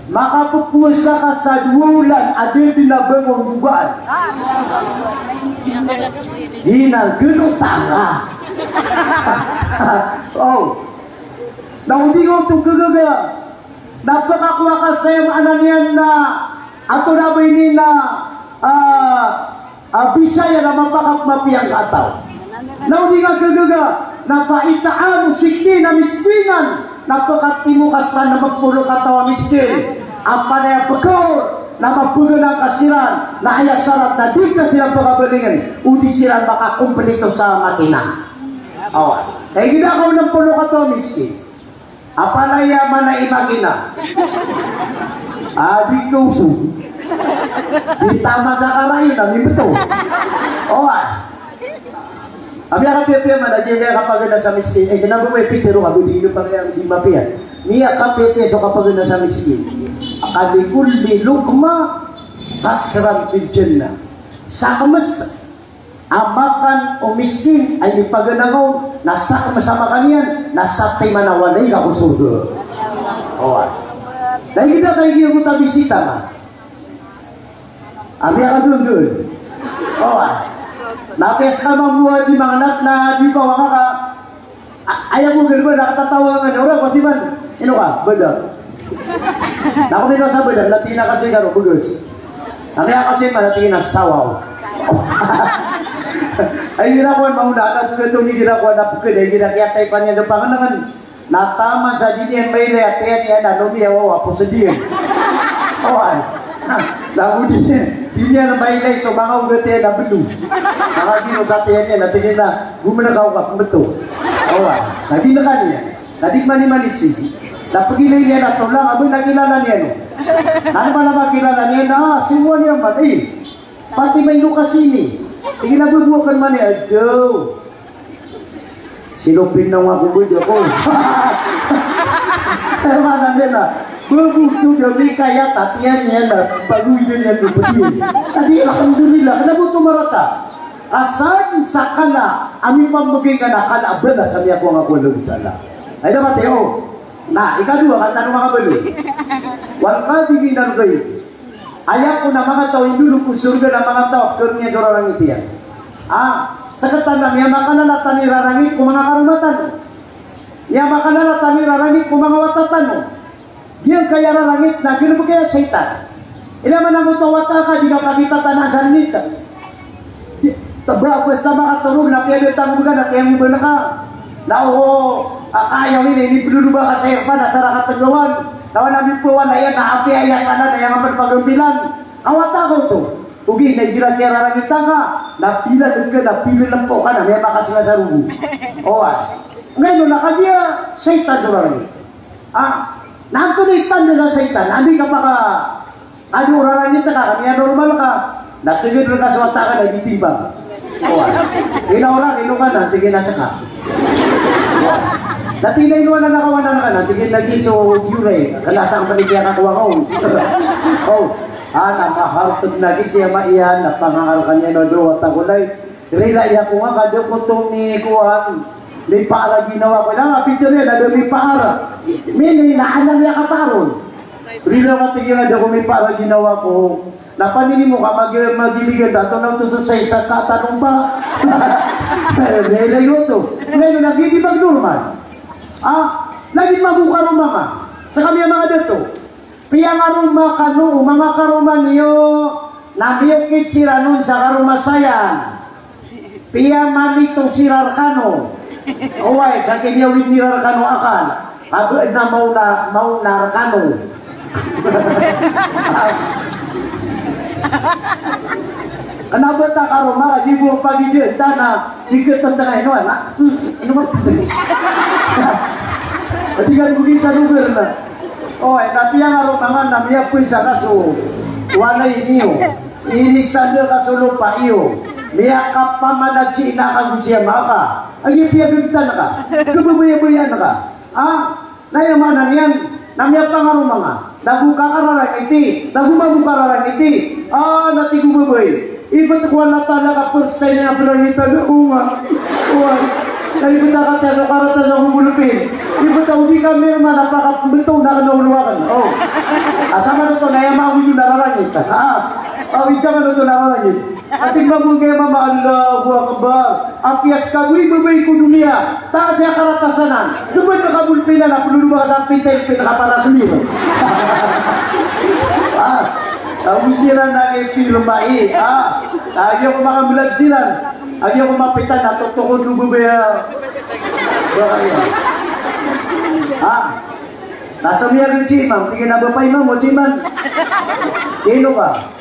Makapepowasa ka sa dowa olan a da den a ba ko ndogaan. Di na geno tanga. Oh. Na odi nga oto kagaga. Na pekakowa ka sa aya maana niyan na ato na ba ini na, ah, a, bisa iyan a mapakapmapiya ngka a taw. Na odi nga gagaga, na fa it'amu sittina miskinan, na pekatimo ka sa nem polo ka taw a miskin. A palaya pekaor, na mabegan ka siran, na aya sarat na di ka siran pekabalingen, odi siran makakomplito sa makinang. Awa. Kay gida ka o nem polo ka taw a miskin. A palaya mana i makina. A di ko so. Di tama ka karayo na mimbeto. Oway. A miyakapiyapiya man a di kaya kapagana sa miskin. Eh, kena bo may pitero ka bo di ino pagaya di mapiya. Miyakapiyapiya so kapagana sa miskin. Ka likulli luqmah qasran fil jannah. Sa kemes a makan o miskin a inipagana ngka on, na sa kemes a makan iyan, na satiman a walay ka ko sorga. Oway. Na igira ka igira ko tabisita ka. A miyakadondon. Oway. Na piyas ka mambo a di mangenat na di pawanga ka. A-, aya ko geno ba na katatawa nga na ora ko siman. Ino ka? Bada. Na ko mino sa bada, na tig iyan a kasi kano, beges. Na miyakasin man, na tig iyan a sawaw. Ay, igira ko an mauna, na beges to, igira ko an na beges, igira kiyatay pa niyan sa pangenengen. Na taman sa di niyan mailay, a tiyan iyan, na lomiyawaw a posed iyan. Oway. Na go di niyan, di niyan mailay so manga ogat iyan a belo. Na kagiya sa tiyan iyan, na tig iyan a, gomenekaw ka, pembeto. Oway. Na di neka niyan. Na di manimanisi. Na pagilay niyan a tolang, aba, na kilala niyan, o. Na ano ba na makilala niyan na, ah, si Juan iyan man, eh. Pati may lokasi ini. Tig iyan a, "Bebo, aken man iyan." Adaw. Silopin na nga ko, bebo ko. Kaya maana niyan na, bebo to, da mikayat a tiyan iyan na, bago iyan iyan ko pediyo. Adi, alhamdulillah, kena bo to marata. Asar sa kala a mipambegay ka na kala a bala sa miyakowa nga ko Allahu Ta'ala. Ay, dapat iyo. Na, ikadowa, katawan o manga baloy. Wal kadhiminal ghaidh. Aya kon a manga taw a indolog ko sorga na manga taw a pekharoon iyan so rarangit iyan. Ah, sekatan na miyamakalala tano i rarangit ko manga karoma tano. Miyamakalala tano i rarangit ko manga wata tano. Giyangkaya rarangit na galebek iyan a shaytan. Ilay man angkoto a wata ka, di ka pakitatanan sa langit. Tebra ko sa makatorog na piyada tano began a tiyanggoban ka. Na o, a, kaya ini, ini peluluba ka sa irfan, a sara ka tenggawan. Tawan a mipawan a iyan, na apiya aya sana, na aya nga pen pagambilan. Kawata ka oto. Ogaid na igira kiyararangit ka, na pilalek ka, na pilalempo ka, na miyamakasenga sa rogo. Oway. Ngayon, na kagiya shaytan so rarangit. Ah, na antonaa i tanda sa shaytan? Andi ka paka, adi o rarangit ka, ka miyanormal ka. Na seged reka so wata ka na di timbang. Oway. Ino oran, ino ka na, tig iyan a seka. Oway. Na tig iyan a ino anan a kawanan ka na, tig iyan a giya so giyolay. Kena sa ang panikiya ka kowa ka on. Oh. Ah, na maharteg na giya si ama iyan, na pangangal ka niyan o dowa ta kolay. Rila iya ko nga ka da ko to mikowan, mipaar a ginawa ko. Na nga pitharo iyan a da mipaar. Mini na anan iya kapaar on. Rila ka, tig iyan a da ko mipaar a ginawa ko. Na panini mo ka mag-, magiligan ta, to na oto so size sa katanong ba. Rila iyo to. Ngayon, lagi di magnormal. Ah, lagi mabukaroma nga. Sa kami ang mga dato. Piyangaroma kano o manga karoma niyo, na miyokit siran on sa karomasayan. Piyamanito siran rkano. Oway, sa kiniyawid iran rkano akal. Ago na maona, maona rkano. Kena ba ta karoma, di bo pagidiyan ta na, di ka tentang ino, anak. Hmm, ino ba? Di ka bugin sa lugar na. O, ay, na piyangaroma nga na miyapoy sa ka so walay niyo. Inisanda ka so lopa iyo. Miyakapamalaji na ka go siya maka. Agi piyagantan ka. Kababayabayaan ka. Ha? Na aya maana niyan, na miyapangaroma nga. Nago ka kararangiti, nago mago kararangiti. Ah, na tig o babay. Ibt ko a Allah Ta'ala ka first time iyan a prangitan ako nga. Oway. Na ibt a katiyan so karata sa ko bolpen. Ibt a o di ka mirma na pakapmbto na kena olo aken. O. Asa man oto na aya maawid on a rarangit. Ha? Awid ka man oto na rarangit. Ati mambo nga mama, Allahu Akbar. Apiya seka bo i babay ko doniya. Taat iyan karata sanan. Doban ka bolpen na, na peloloba ka sa pintel pen ka para clear. Ah, sabi siran na ngipirma i. Ah, agi ako makambelag siran. Agi ako mapitan na totokod o babay a. Ba kaya? Ah, nasa miyarin si imam. Tig iyan a ba pa imam o si imam. Ino ka?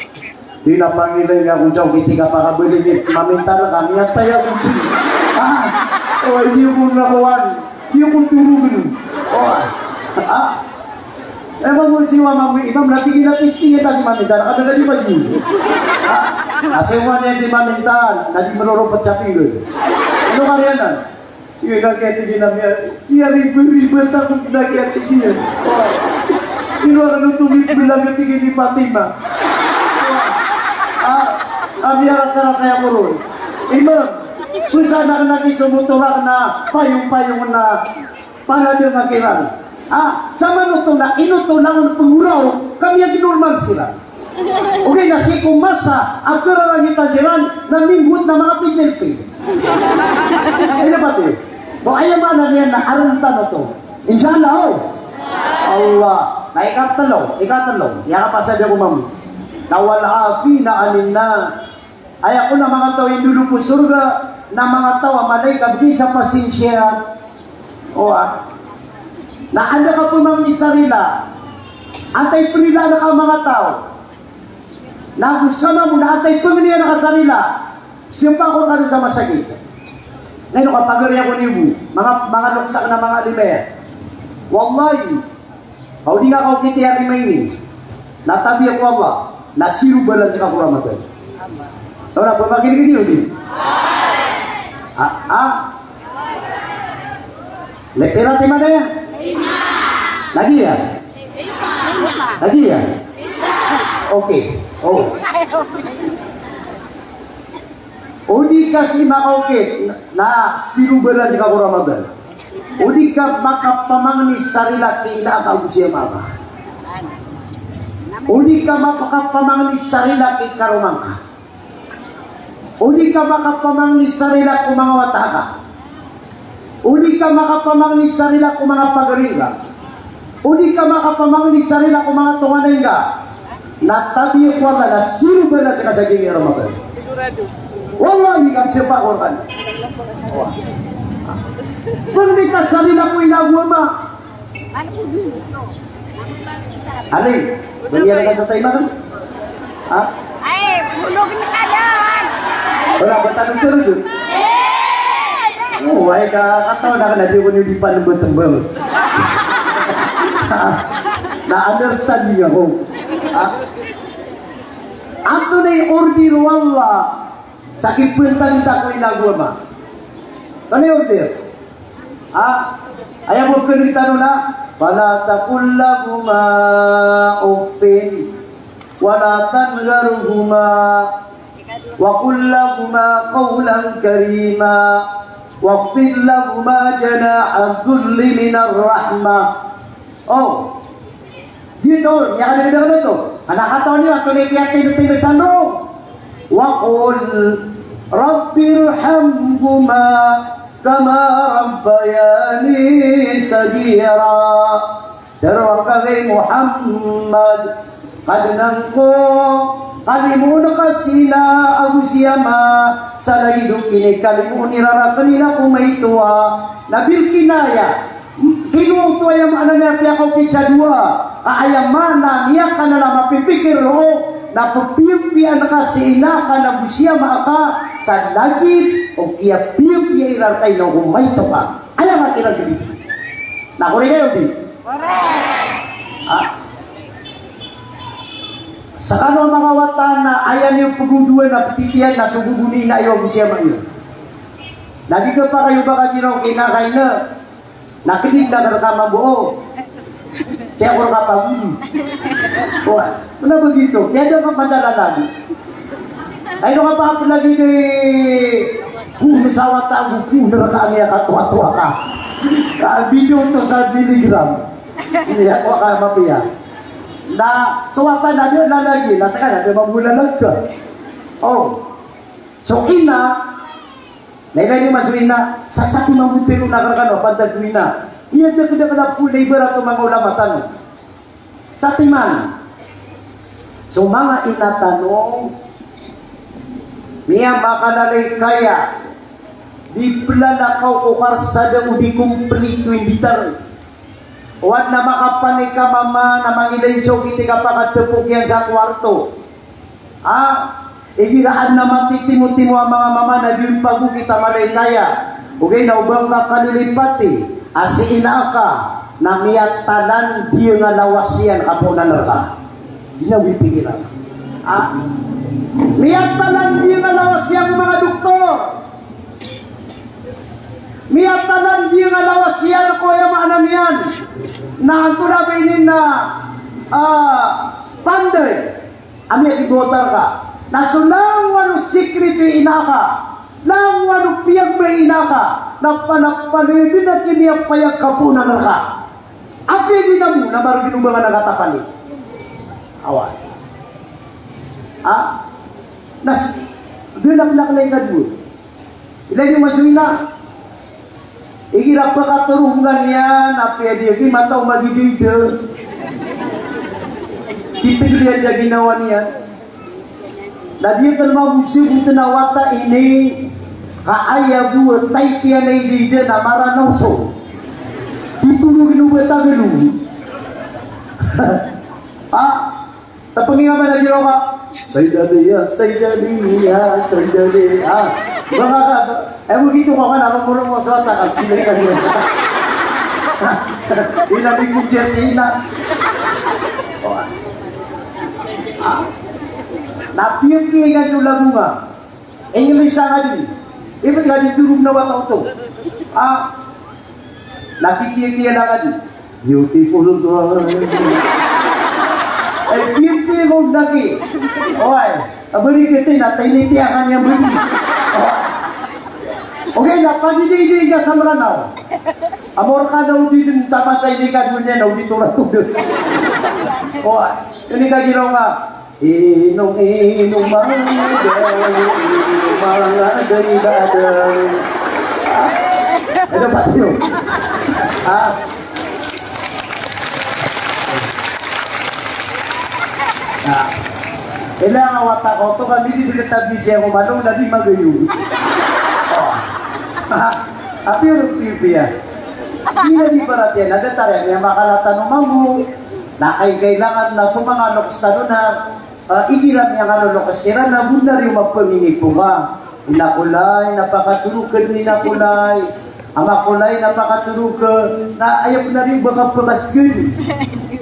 Di na pangilay nga ko jaw, kiti ka pakabeligi, mamintal ka, miyatay ako. Ah, o, di ko nakuhan, di ko turugen. O, ah, e, mambo si wa mambo imam, na tig iyan a testing iyan, tagi mamintal ka, daga di ba di? Ah, asay wa niyan di mamintal, na di meroropet sa pinggel. Ano ka riyan, ah? Iyo na kiyatigiyan a miya, miyariba-riba takot na kiyatigiyan. Ino aken oto mibelang a tig iyan i Fatima. Ah, a miyarata-rata iyan ko ron. Imam, pesan aken a kisomotorak na payong-payong na panadeng a kiran. Ah, sa manoto na inoto langon penggoraok, ka miyaginormal siran. Ogaid na sii ko masa a kararangitan iran na minggot na manga pidilpi. Ay, na pati. Bo, aya maana niyan na arentan oto. Insha Allah, o. Allah. Na ikatelo, ikatelo. Aya kapasad ako mambo. Na wal afina anin nas. Aya kon a manga taw a indolog ko sorga, na manga taw a malai ka bgi sa pasinsiya. O, ah. Na anda ka pemangni sa rila. Antaa i perilaan ka a manga taw. Na go sa mambo na antaa i pengnian ka sa rila. Siyampa ko kano sa masakit. Ngayon ka pagari ako niyo bo. Manga, manga loksak na manga lima iyan. Wallahi. Ka o di nga kaokit iyan i lima ini, na tabiya ko Allah, na siro balas ka ko Ramadan. Taw na, pamakinigin iyo di? Ah, ah. Lipira timan iyan? Lagi iyan? Lagi iyan? Okay. Oh. O di ka sii makaokit, na siro balas ka ko Ramadan. O di ka makapamangni sa rila ki ina aka ago si ama aka. O di ka makapamangni sa rila ki karoma ngka. O di ka makapamangni sa rila ko manga wata aka. O di ka makapamangni sa rila ko manga pagari ngka. O di ka makapamangni sa rila ko manga tonganay ngka. Na tabiya ko Allah na siro balas ka sa giyangkai a Ramadan. Wallahi, ka miyapa ko rkano. Pangni ka sa rila ko ina ago ama. Alin? Bamiyan ka sa taima ka? Ha? Ay, bulog na ka dyan. Wala ba tanong ko rin? Oo, ay, ka-, kataw na ka na, di ko niyo di pa nabotembang. Na-understand niyo ako. Ha? Antonaa i order o Allah sa kipantanta ko ina ago ama? Antonaa i order? Ha? Aya bo khanitano na, "Fala taqul lahuma uffin, wala tanharhuma, wa qul lahuma qawlan karima, wakhfid lahuma janaha dhulli minar rahmah." Oh. Giyoto, miyakadakdakl oto. Ana katawan iyo, antonaa i kiyatindotindg san roo. Wa qul rabbirhamhuma kama rabbayani saghira. Tharo angka, hay Muhammad, Kadnan ko, kalimoon ka si ina ago si ama, sa lagid o kinikalimoon iran rakn ko maito a, na bil kinaya, kinowa oto aya maana niyan a piyakaokit sa dowa, ka aya maana niyan ka na mapipikir roo, na pphiyapiyaan ka si ina ka ago si ama ka, sa lagid o kiyapiyapiya iran rka ko maito ka. Aya nga kiran kibit. Na korek ayo di? Korek. Ha? Skano a manga wata na aya niyo pgodowan na ptitiyan na so gogo ni ina iyo ago si ama iyo. Na di kapakayo ba ka di ron kina kaina. Na kidid na rka mambo o. Sii ko rka pagodo. Oway. Mana ba giyoto? Kiyada ka madala lagi. Ay, ino ka pa lagi di, kung sa wata ago kung na rka a miyakatoatoa ka. Ka video to sa Telegram. Iya, wa ka mapiya. Na so wata na di na lagi, na skano di mambo na lagi. Oh. So ina, na ilay niyo man so ina, sa satiman bo tero na karkano, pantag ko ina. Iya, dakdakl a polo, ibarat o manga ulama tano. Satiman. So manga ina tano, miyamakalalaykaya, di plalakaw ko karsada o di komplito i mbitar. O adn a makapanik a mama na mangilay so kiti kapakatpok iyan sa kowarto. A, igira adn a matitimotimo a manga mama na di on pagokit a malaykaya. Ogaid na o ba ngka kalilipati a si ina aka na miyatalanding a lawas iyan ka poon a naraka. Di niyo pikiran. A, miyatalanding a lawas iyan ko manga doktor. Miyatalanding a lawas iyan ko, aya maana niyan na antonaa ba ini na, a, panday a miyakibota rka. Na so langowan o sikreto i ina aka, langowan o piyagba i ina aka, na panapanoy dn a kimiyapayag ka poon a naraka. Apiya di tamo na margn o ba ngka na katapani. Awa. A? Na s-, dn a pnaknay ka doon. Ilay niyo man so ina. Igira pkatorongan iyan, apiya di aki mataw magidida. Kitgl iyan sa ginawa niyan. Na di akn mambo sbotn a wata ini, ka aya bo a tay kiyan a idida na Maranaw so. Di tolog ino ba tagalog. A? Tapngi nga man a giraw ka, Saydaliya, Saydaliya, Saydaliya. A, ba nga ka, e, mo gito ka, ka na, romoromor so wata ka, pilay ka niyan. Ina, di ko diyan, ina. Ah. Na piyapiya iyan so lagonga. English a ngadi. Ibt ngadi dorog na wata oto. Ah. Na kikiyakiya na ngadi. Beautiful girl. Eh, beautiful lagi. Oway. Abari kiti na tayni tiyakan iyan bari. Oway. Okay, na pagidi-idi ka sa Mranaw. Amor ka na odi dn tamatay di ka dunya na odi tora to dn. Oway. Ini ka giraw nga. Inom, inom, mangga, inom, mangga, inom, mangga. Ano ba 'to? Ah. Ah. Ila nga wata ko to, kami di katabi siya ko malong na di magayo. Oh. Ah. Apiya, apiya. Di na di paratiyan, na datar iyan, iya makalatan o mambo. Na kay kailangan na so manga loks tano na Ah, igira miyangano loks iran na bnar iyo mapanginiponga. Ina ko lay, na pakatorog ka dn ina ko lay. Ama ko lay, na pakatorog ka. Na aya bnar iyo ba kapakasgn.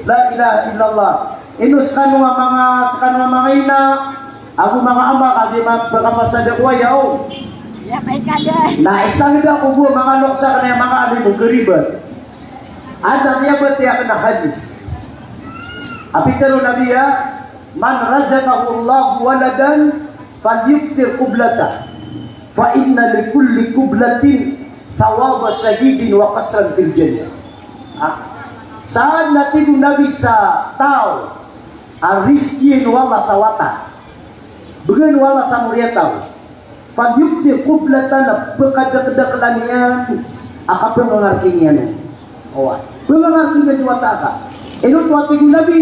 La ilaha illallah. Ino skano a manga, skano a manga ina ago manga ama, ka di ma-, ba kapasad ako aya o. Na isa ngd ako bo a manga loks akn a manga alim o garibat. Adn a miyabatiya akn a hadis a pitharo o Nabi a, "Man razaqahu Allahu waladan falyukthir qublatah, fa inna likulli qublatin thawaba shahidin wa qasran fil jannah." Ha? Sa adn a tig o Nabi sa taw a rizkiyan o Allah sa wata, bgan o Allah sa moriyataw, falyukthir qublatah, na pkadakdaklan iyan a kapngangarki niyan. Oway. Pngangarki niyan so wata ka. Ino oto a tig o Nabi,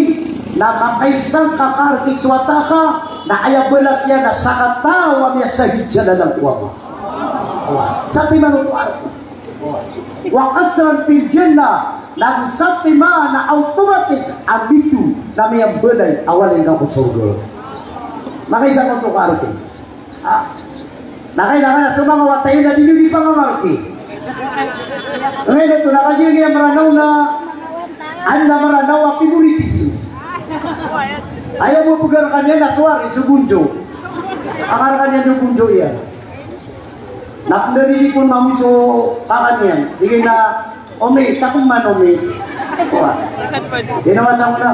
na makaisa ngka karki so wata ka, na aya balas iyan na sakataw a miyasahid sa lalan ko Allah. Oway. Satiman oto a arki. Wa qasran fil jannah, na satiman na automatic a bito na miyambalay a walay ngka ko sorga. Makaisa ngka oto karki. Ah. Na kailangan a so manga wata iyo na di niyo di pangangarki. Ngayon oto, na kagiya Mranaw na, adn a Mranaw a favoritism. Aya bo pgarkan iyan na so ari so bonjo. Ang arkan iyan so bonjo iyan. Na pndarili kon mambo so kakan iyan. Di kay na Omi, sakn man, Omi. Wa. Di na wata ko na.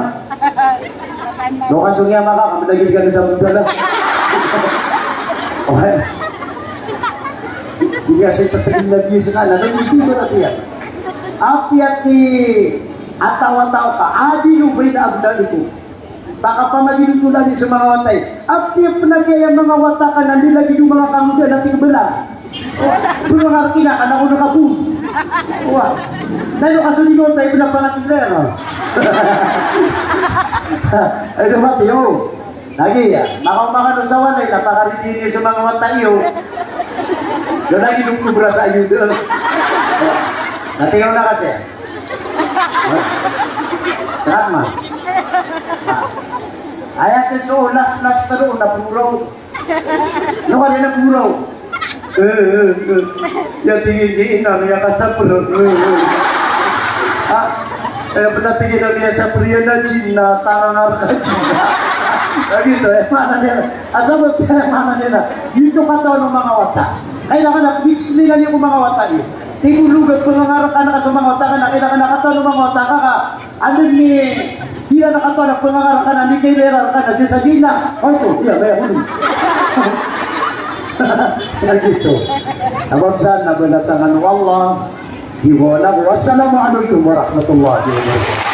Lokasyon iyan maka, kami lagi di kami sa bundala. Omi. Di kasi tatagin na di sa kanan. Ano yung dito na tiyan? Apiya ki atawa-tawa ka, adilu bayna abnaikum. Pakapamagidotolani so manga wata i. Apiya pn a giya manga wata ka na di lagid o manga kangodaan a tig bala. Pngangarki na ka na ko na kabon. Wa. Na ino ka so di wata i pn a pangatiglayan, ha? Ay, do mati, o. Lagi, ya. Makaoma kano sa walay na pakaridini so manga wata iyo. Do lagid o kobra sa iyo, do. Na tig ako na kasi. Tama. Aya ti so las-las tano na puraw. No, kaya na puraw. Eh, eh, eh. Ya tig iyan, ina, ya kasapr. Eh, eh. Ah, eh, pn a tig iyan a miyasapr iyan na jinn na tangangar ka jinn. Lagi to, eh, mana niyan. Asabap sa mana niyan na. Giyoto katawan o manga wata. Kailangan na pag-explain-an iyo ko manga wata iyo. Tig o logat, pngangarkan ka so manga wata ka na, kailangan na katawan o manga wata ka ka Anda ni, di na nakatoon a pngangarkan a di kailangan ka na di sa China. O, ito, iya, kaya huli. Lagi to. Abang sana, balasangan o Allah. Di ko alam. Wassalamualaikum warahmatullahi wabarakatuh.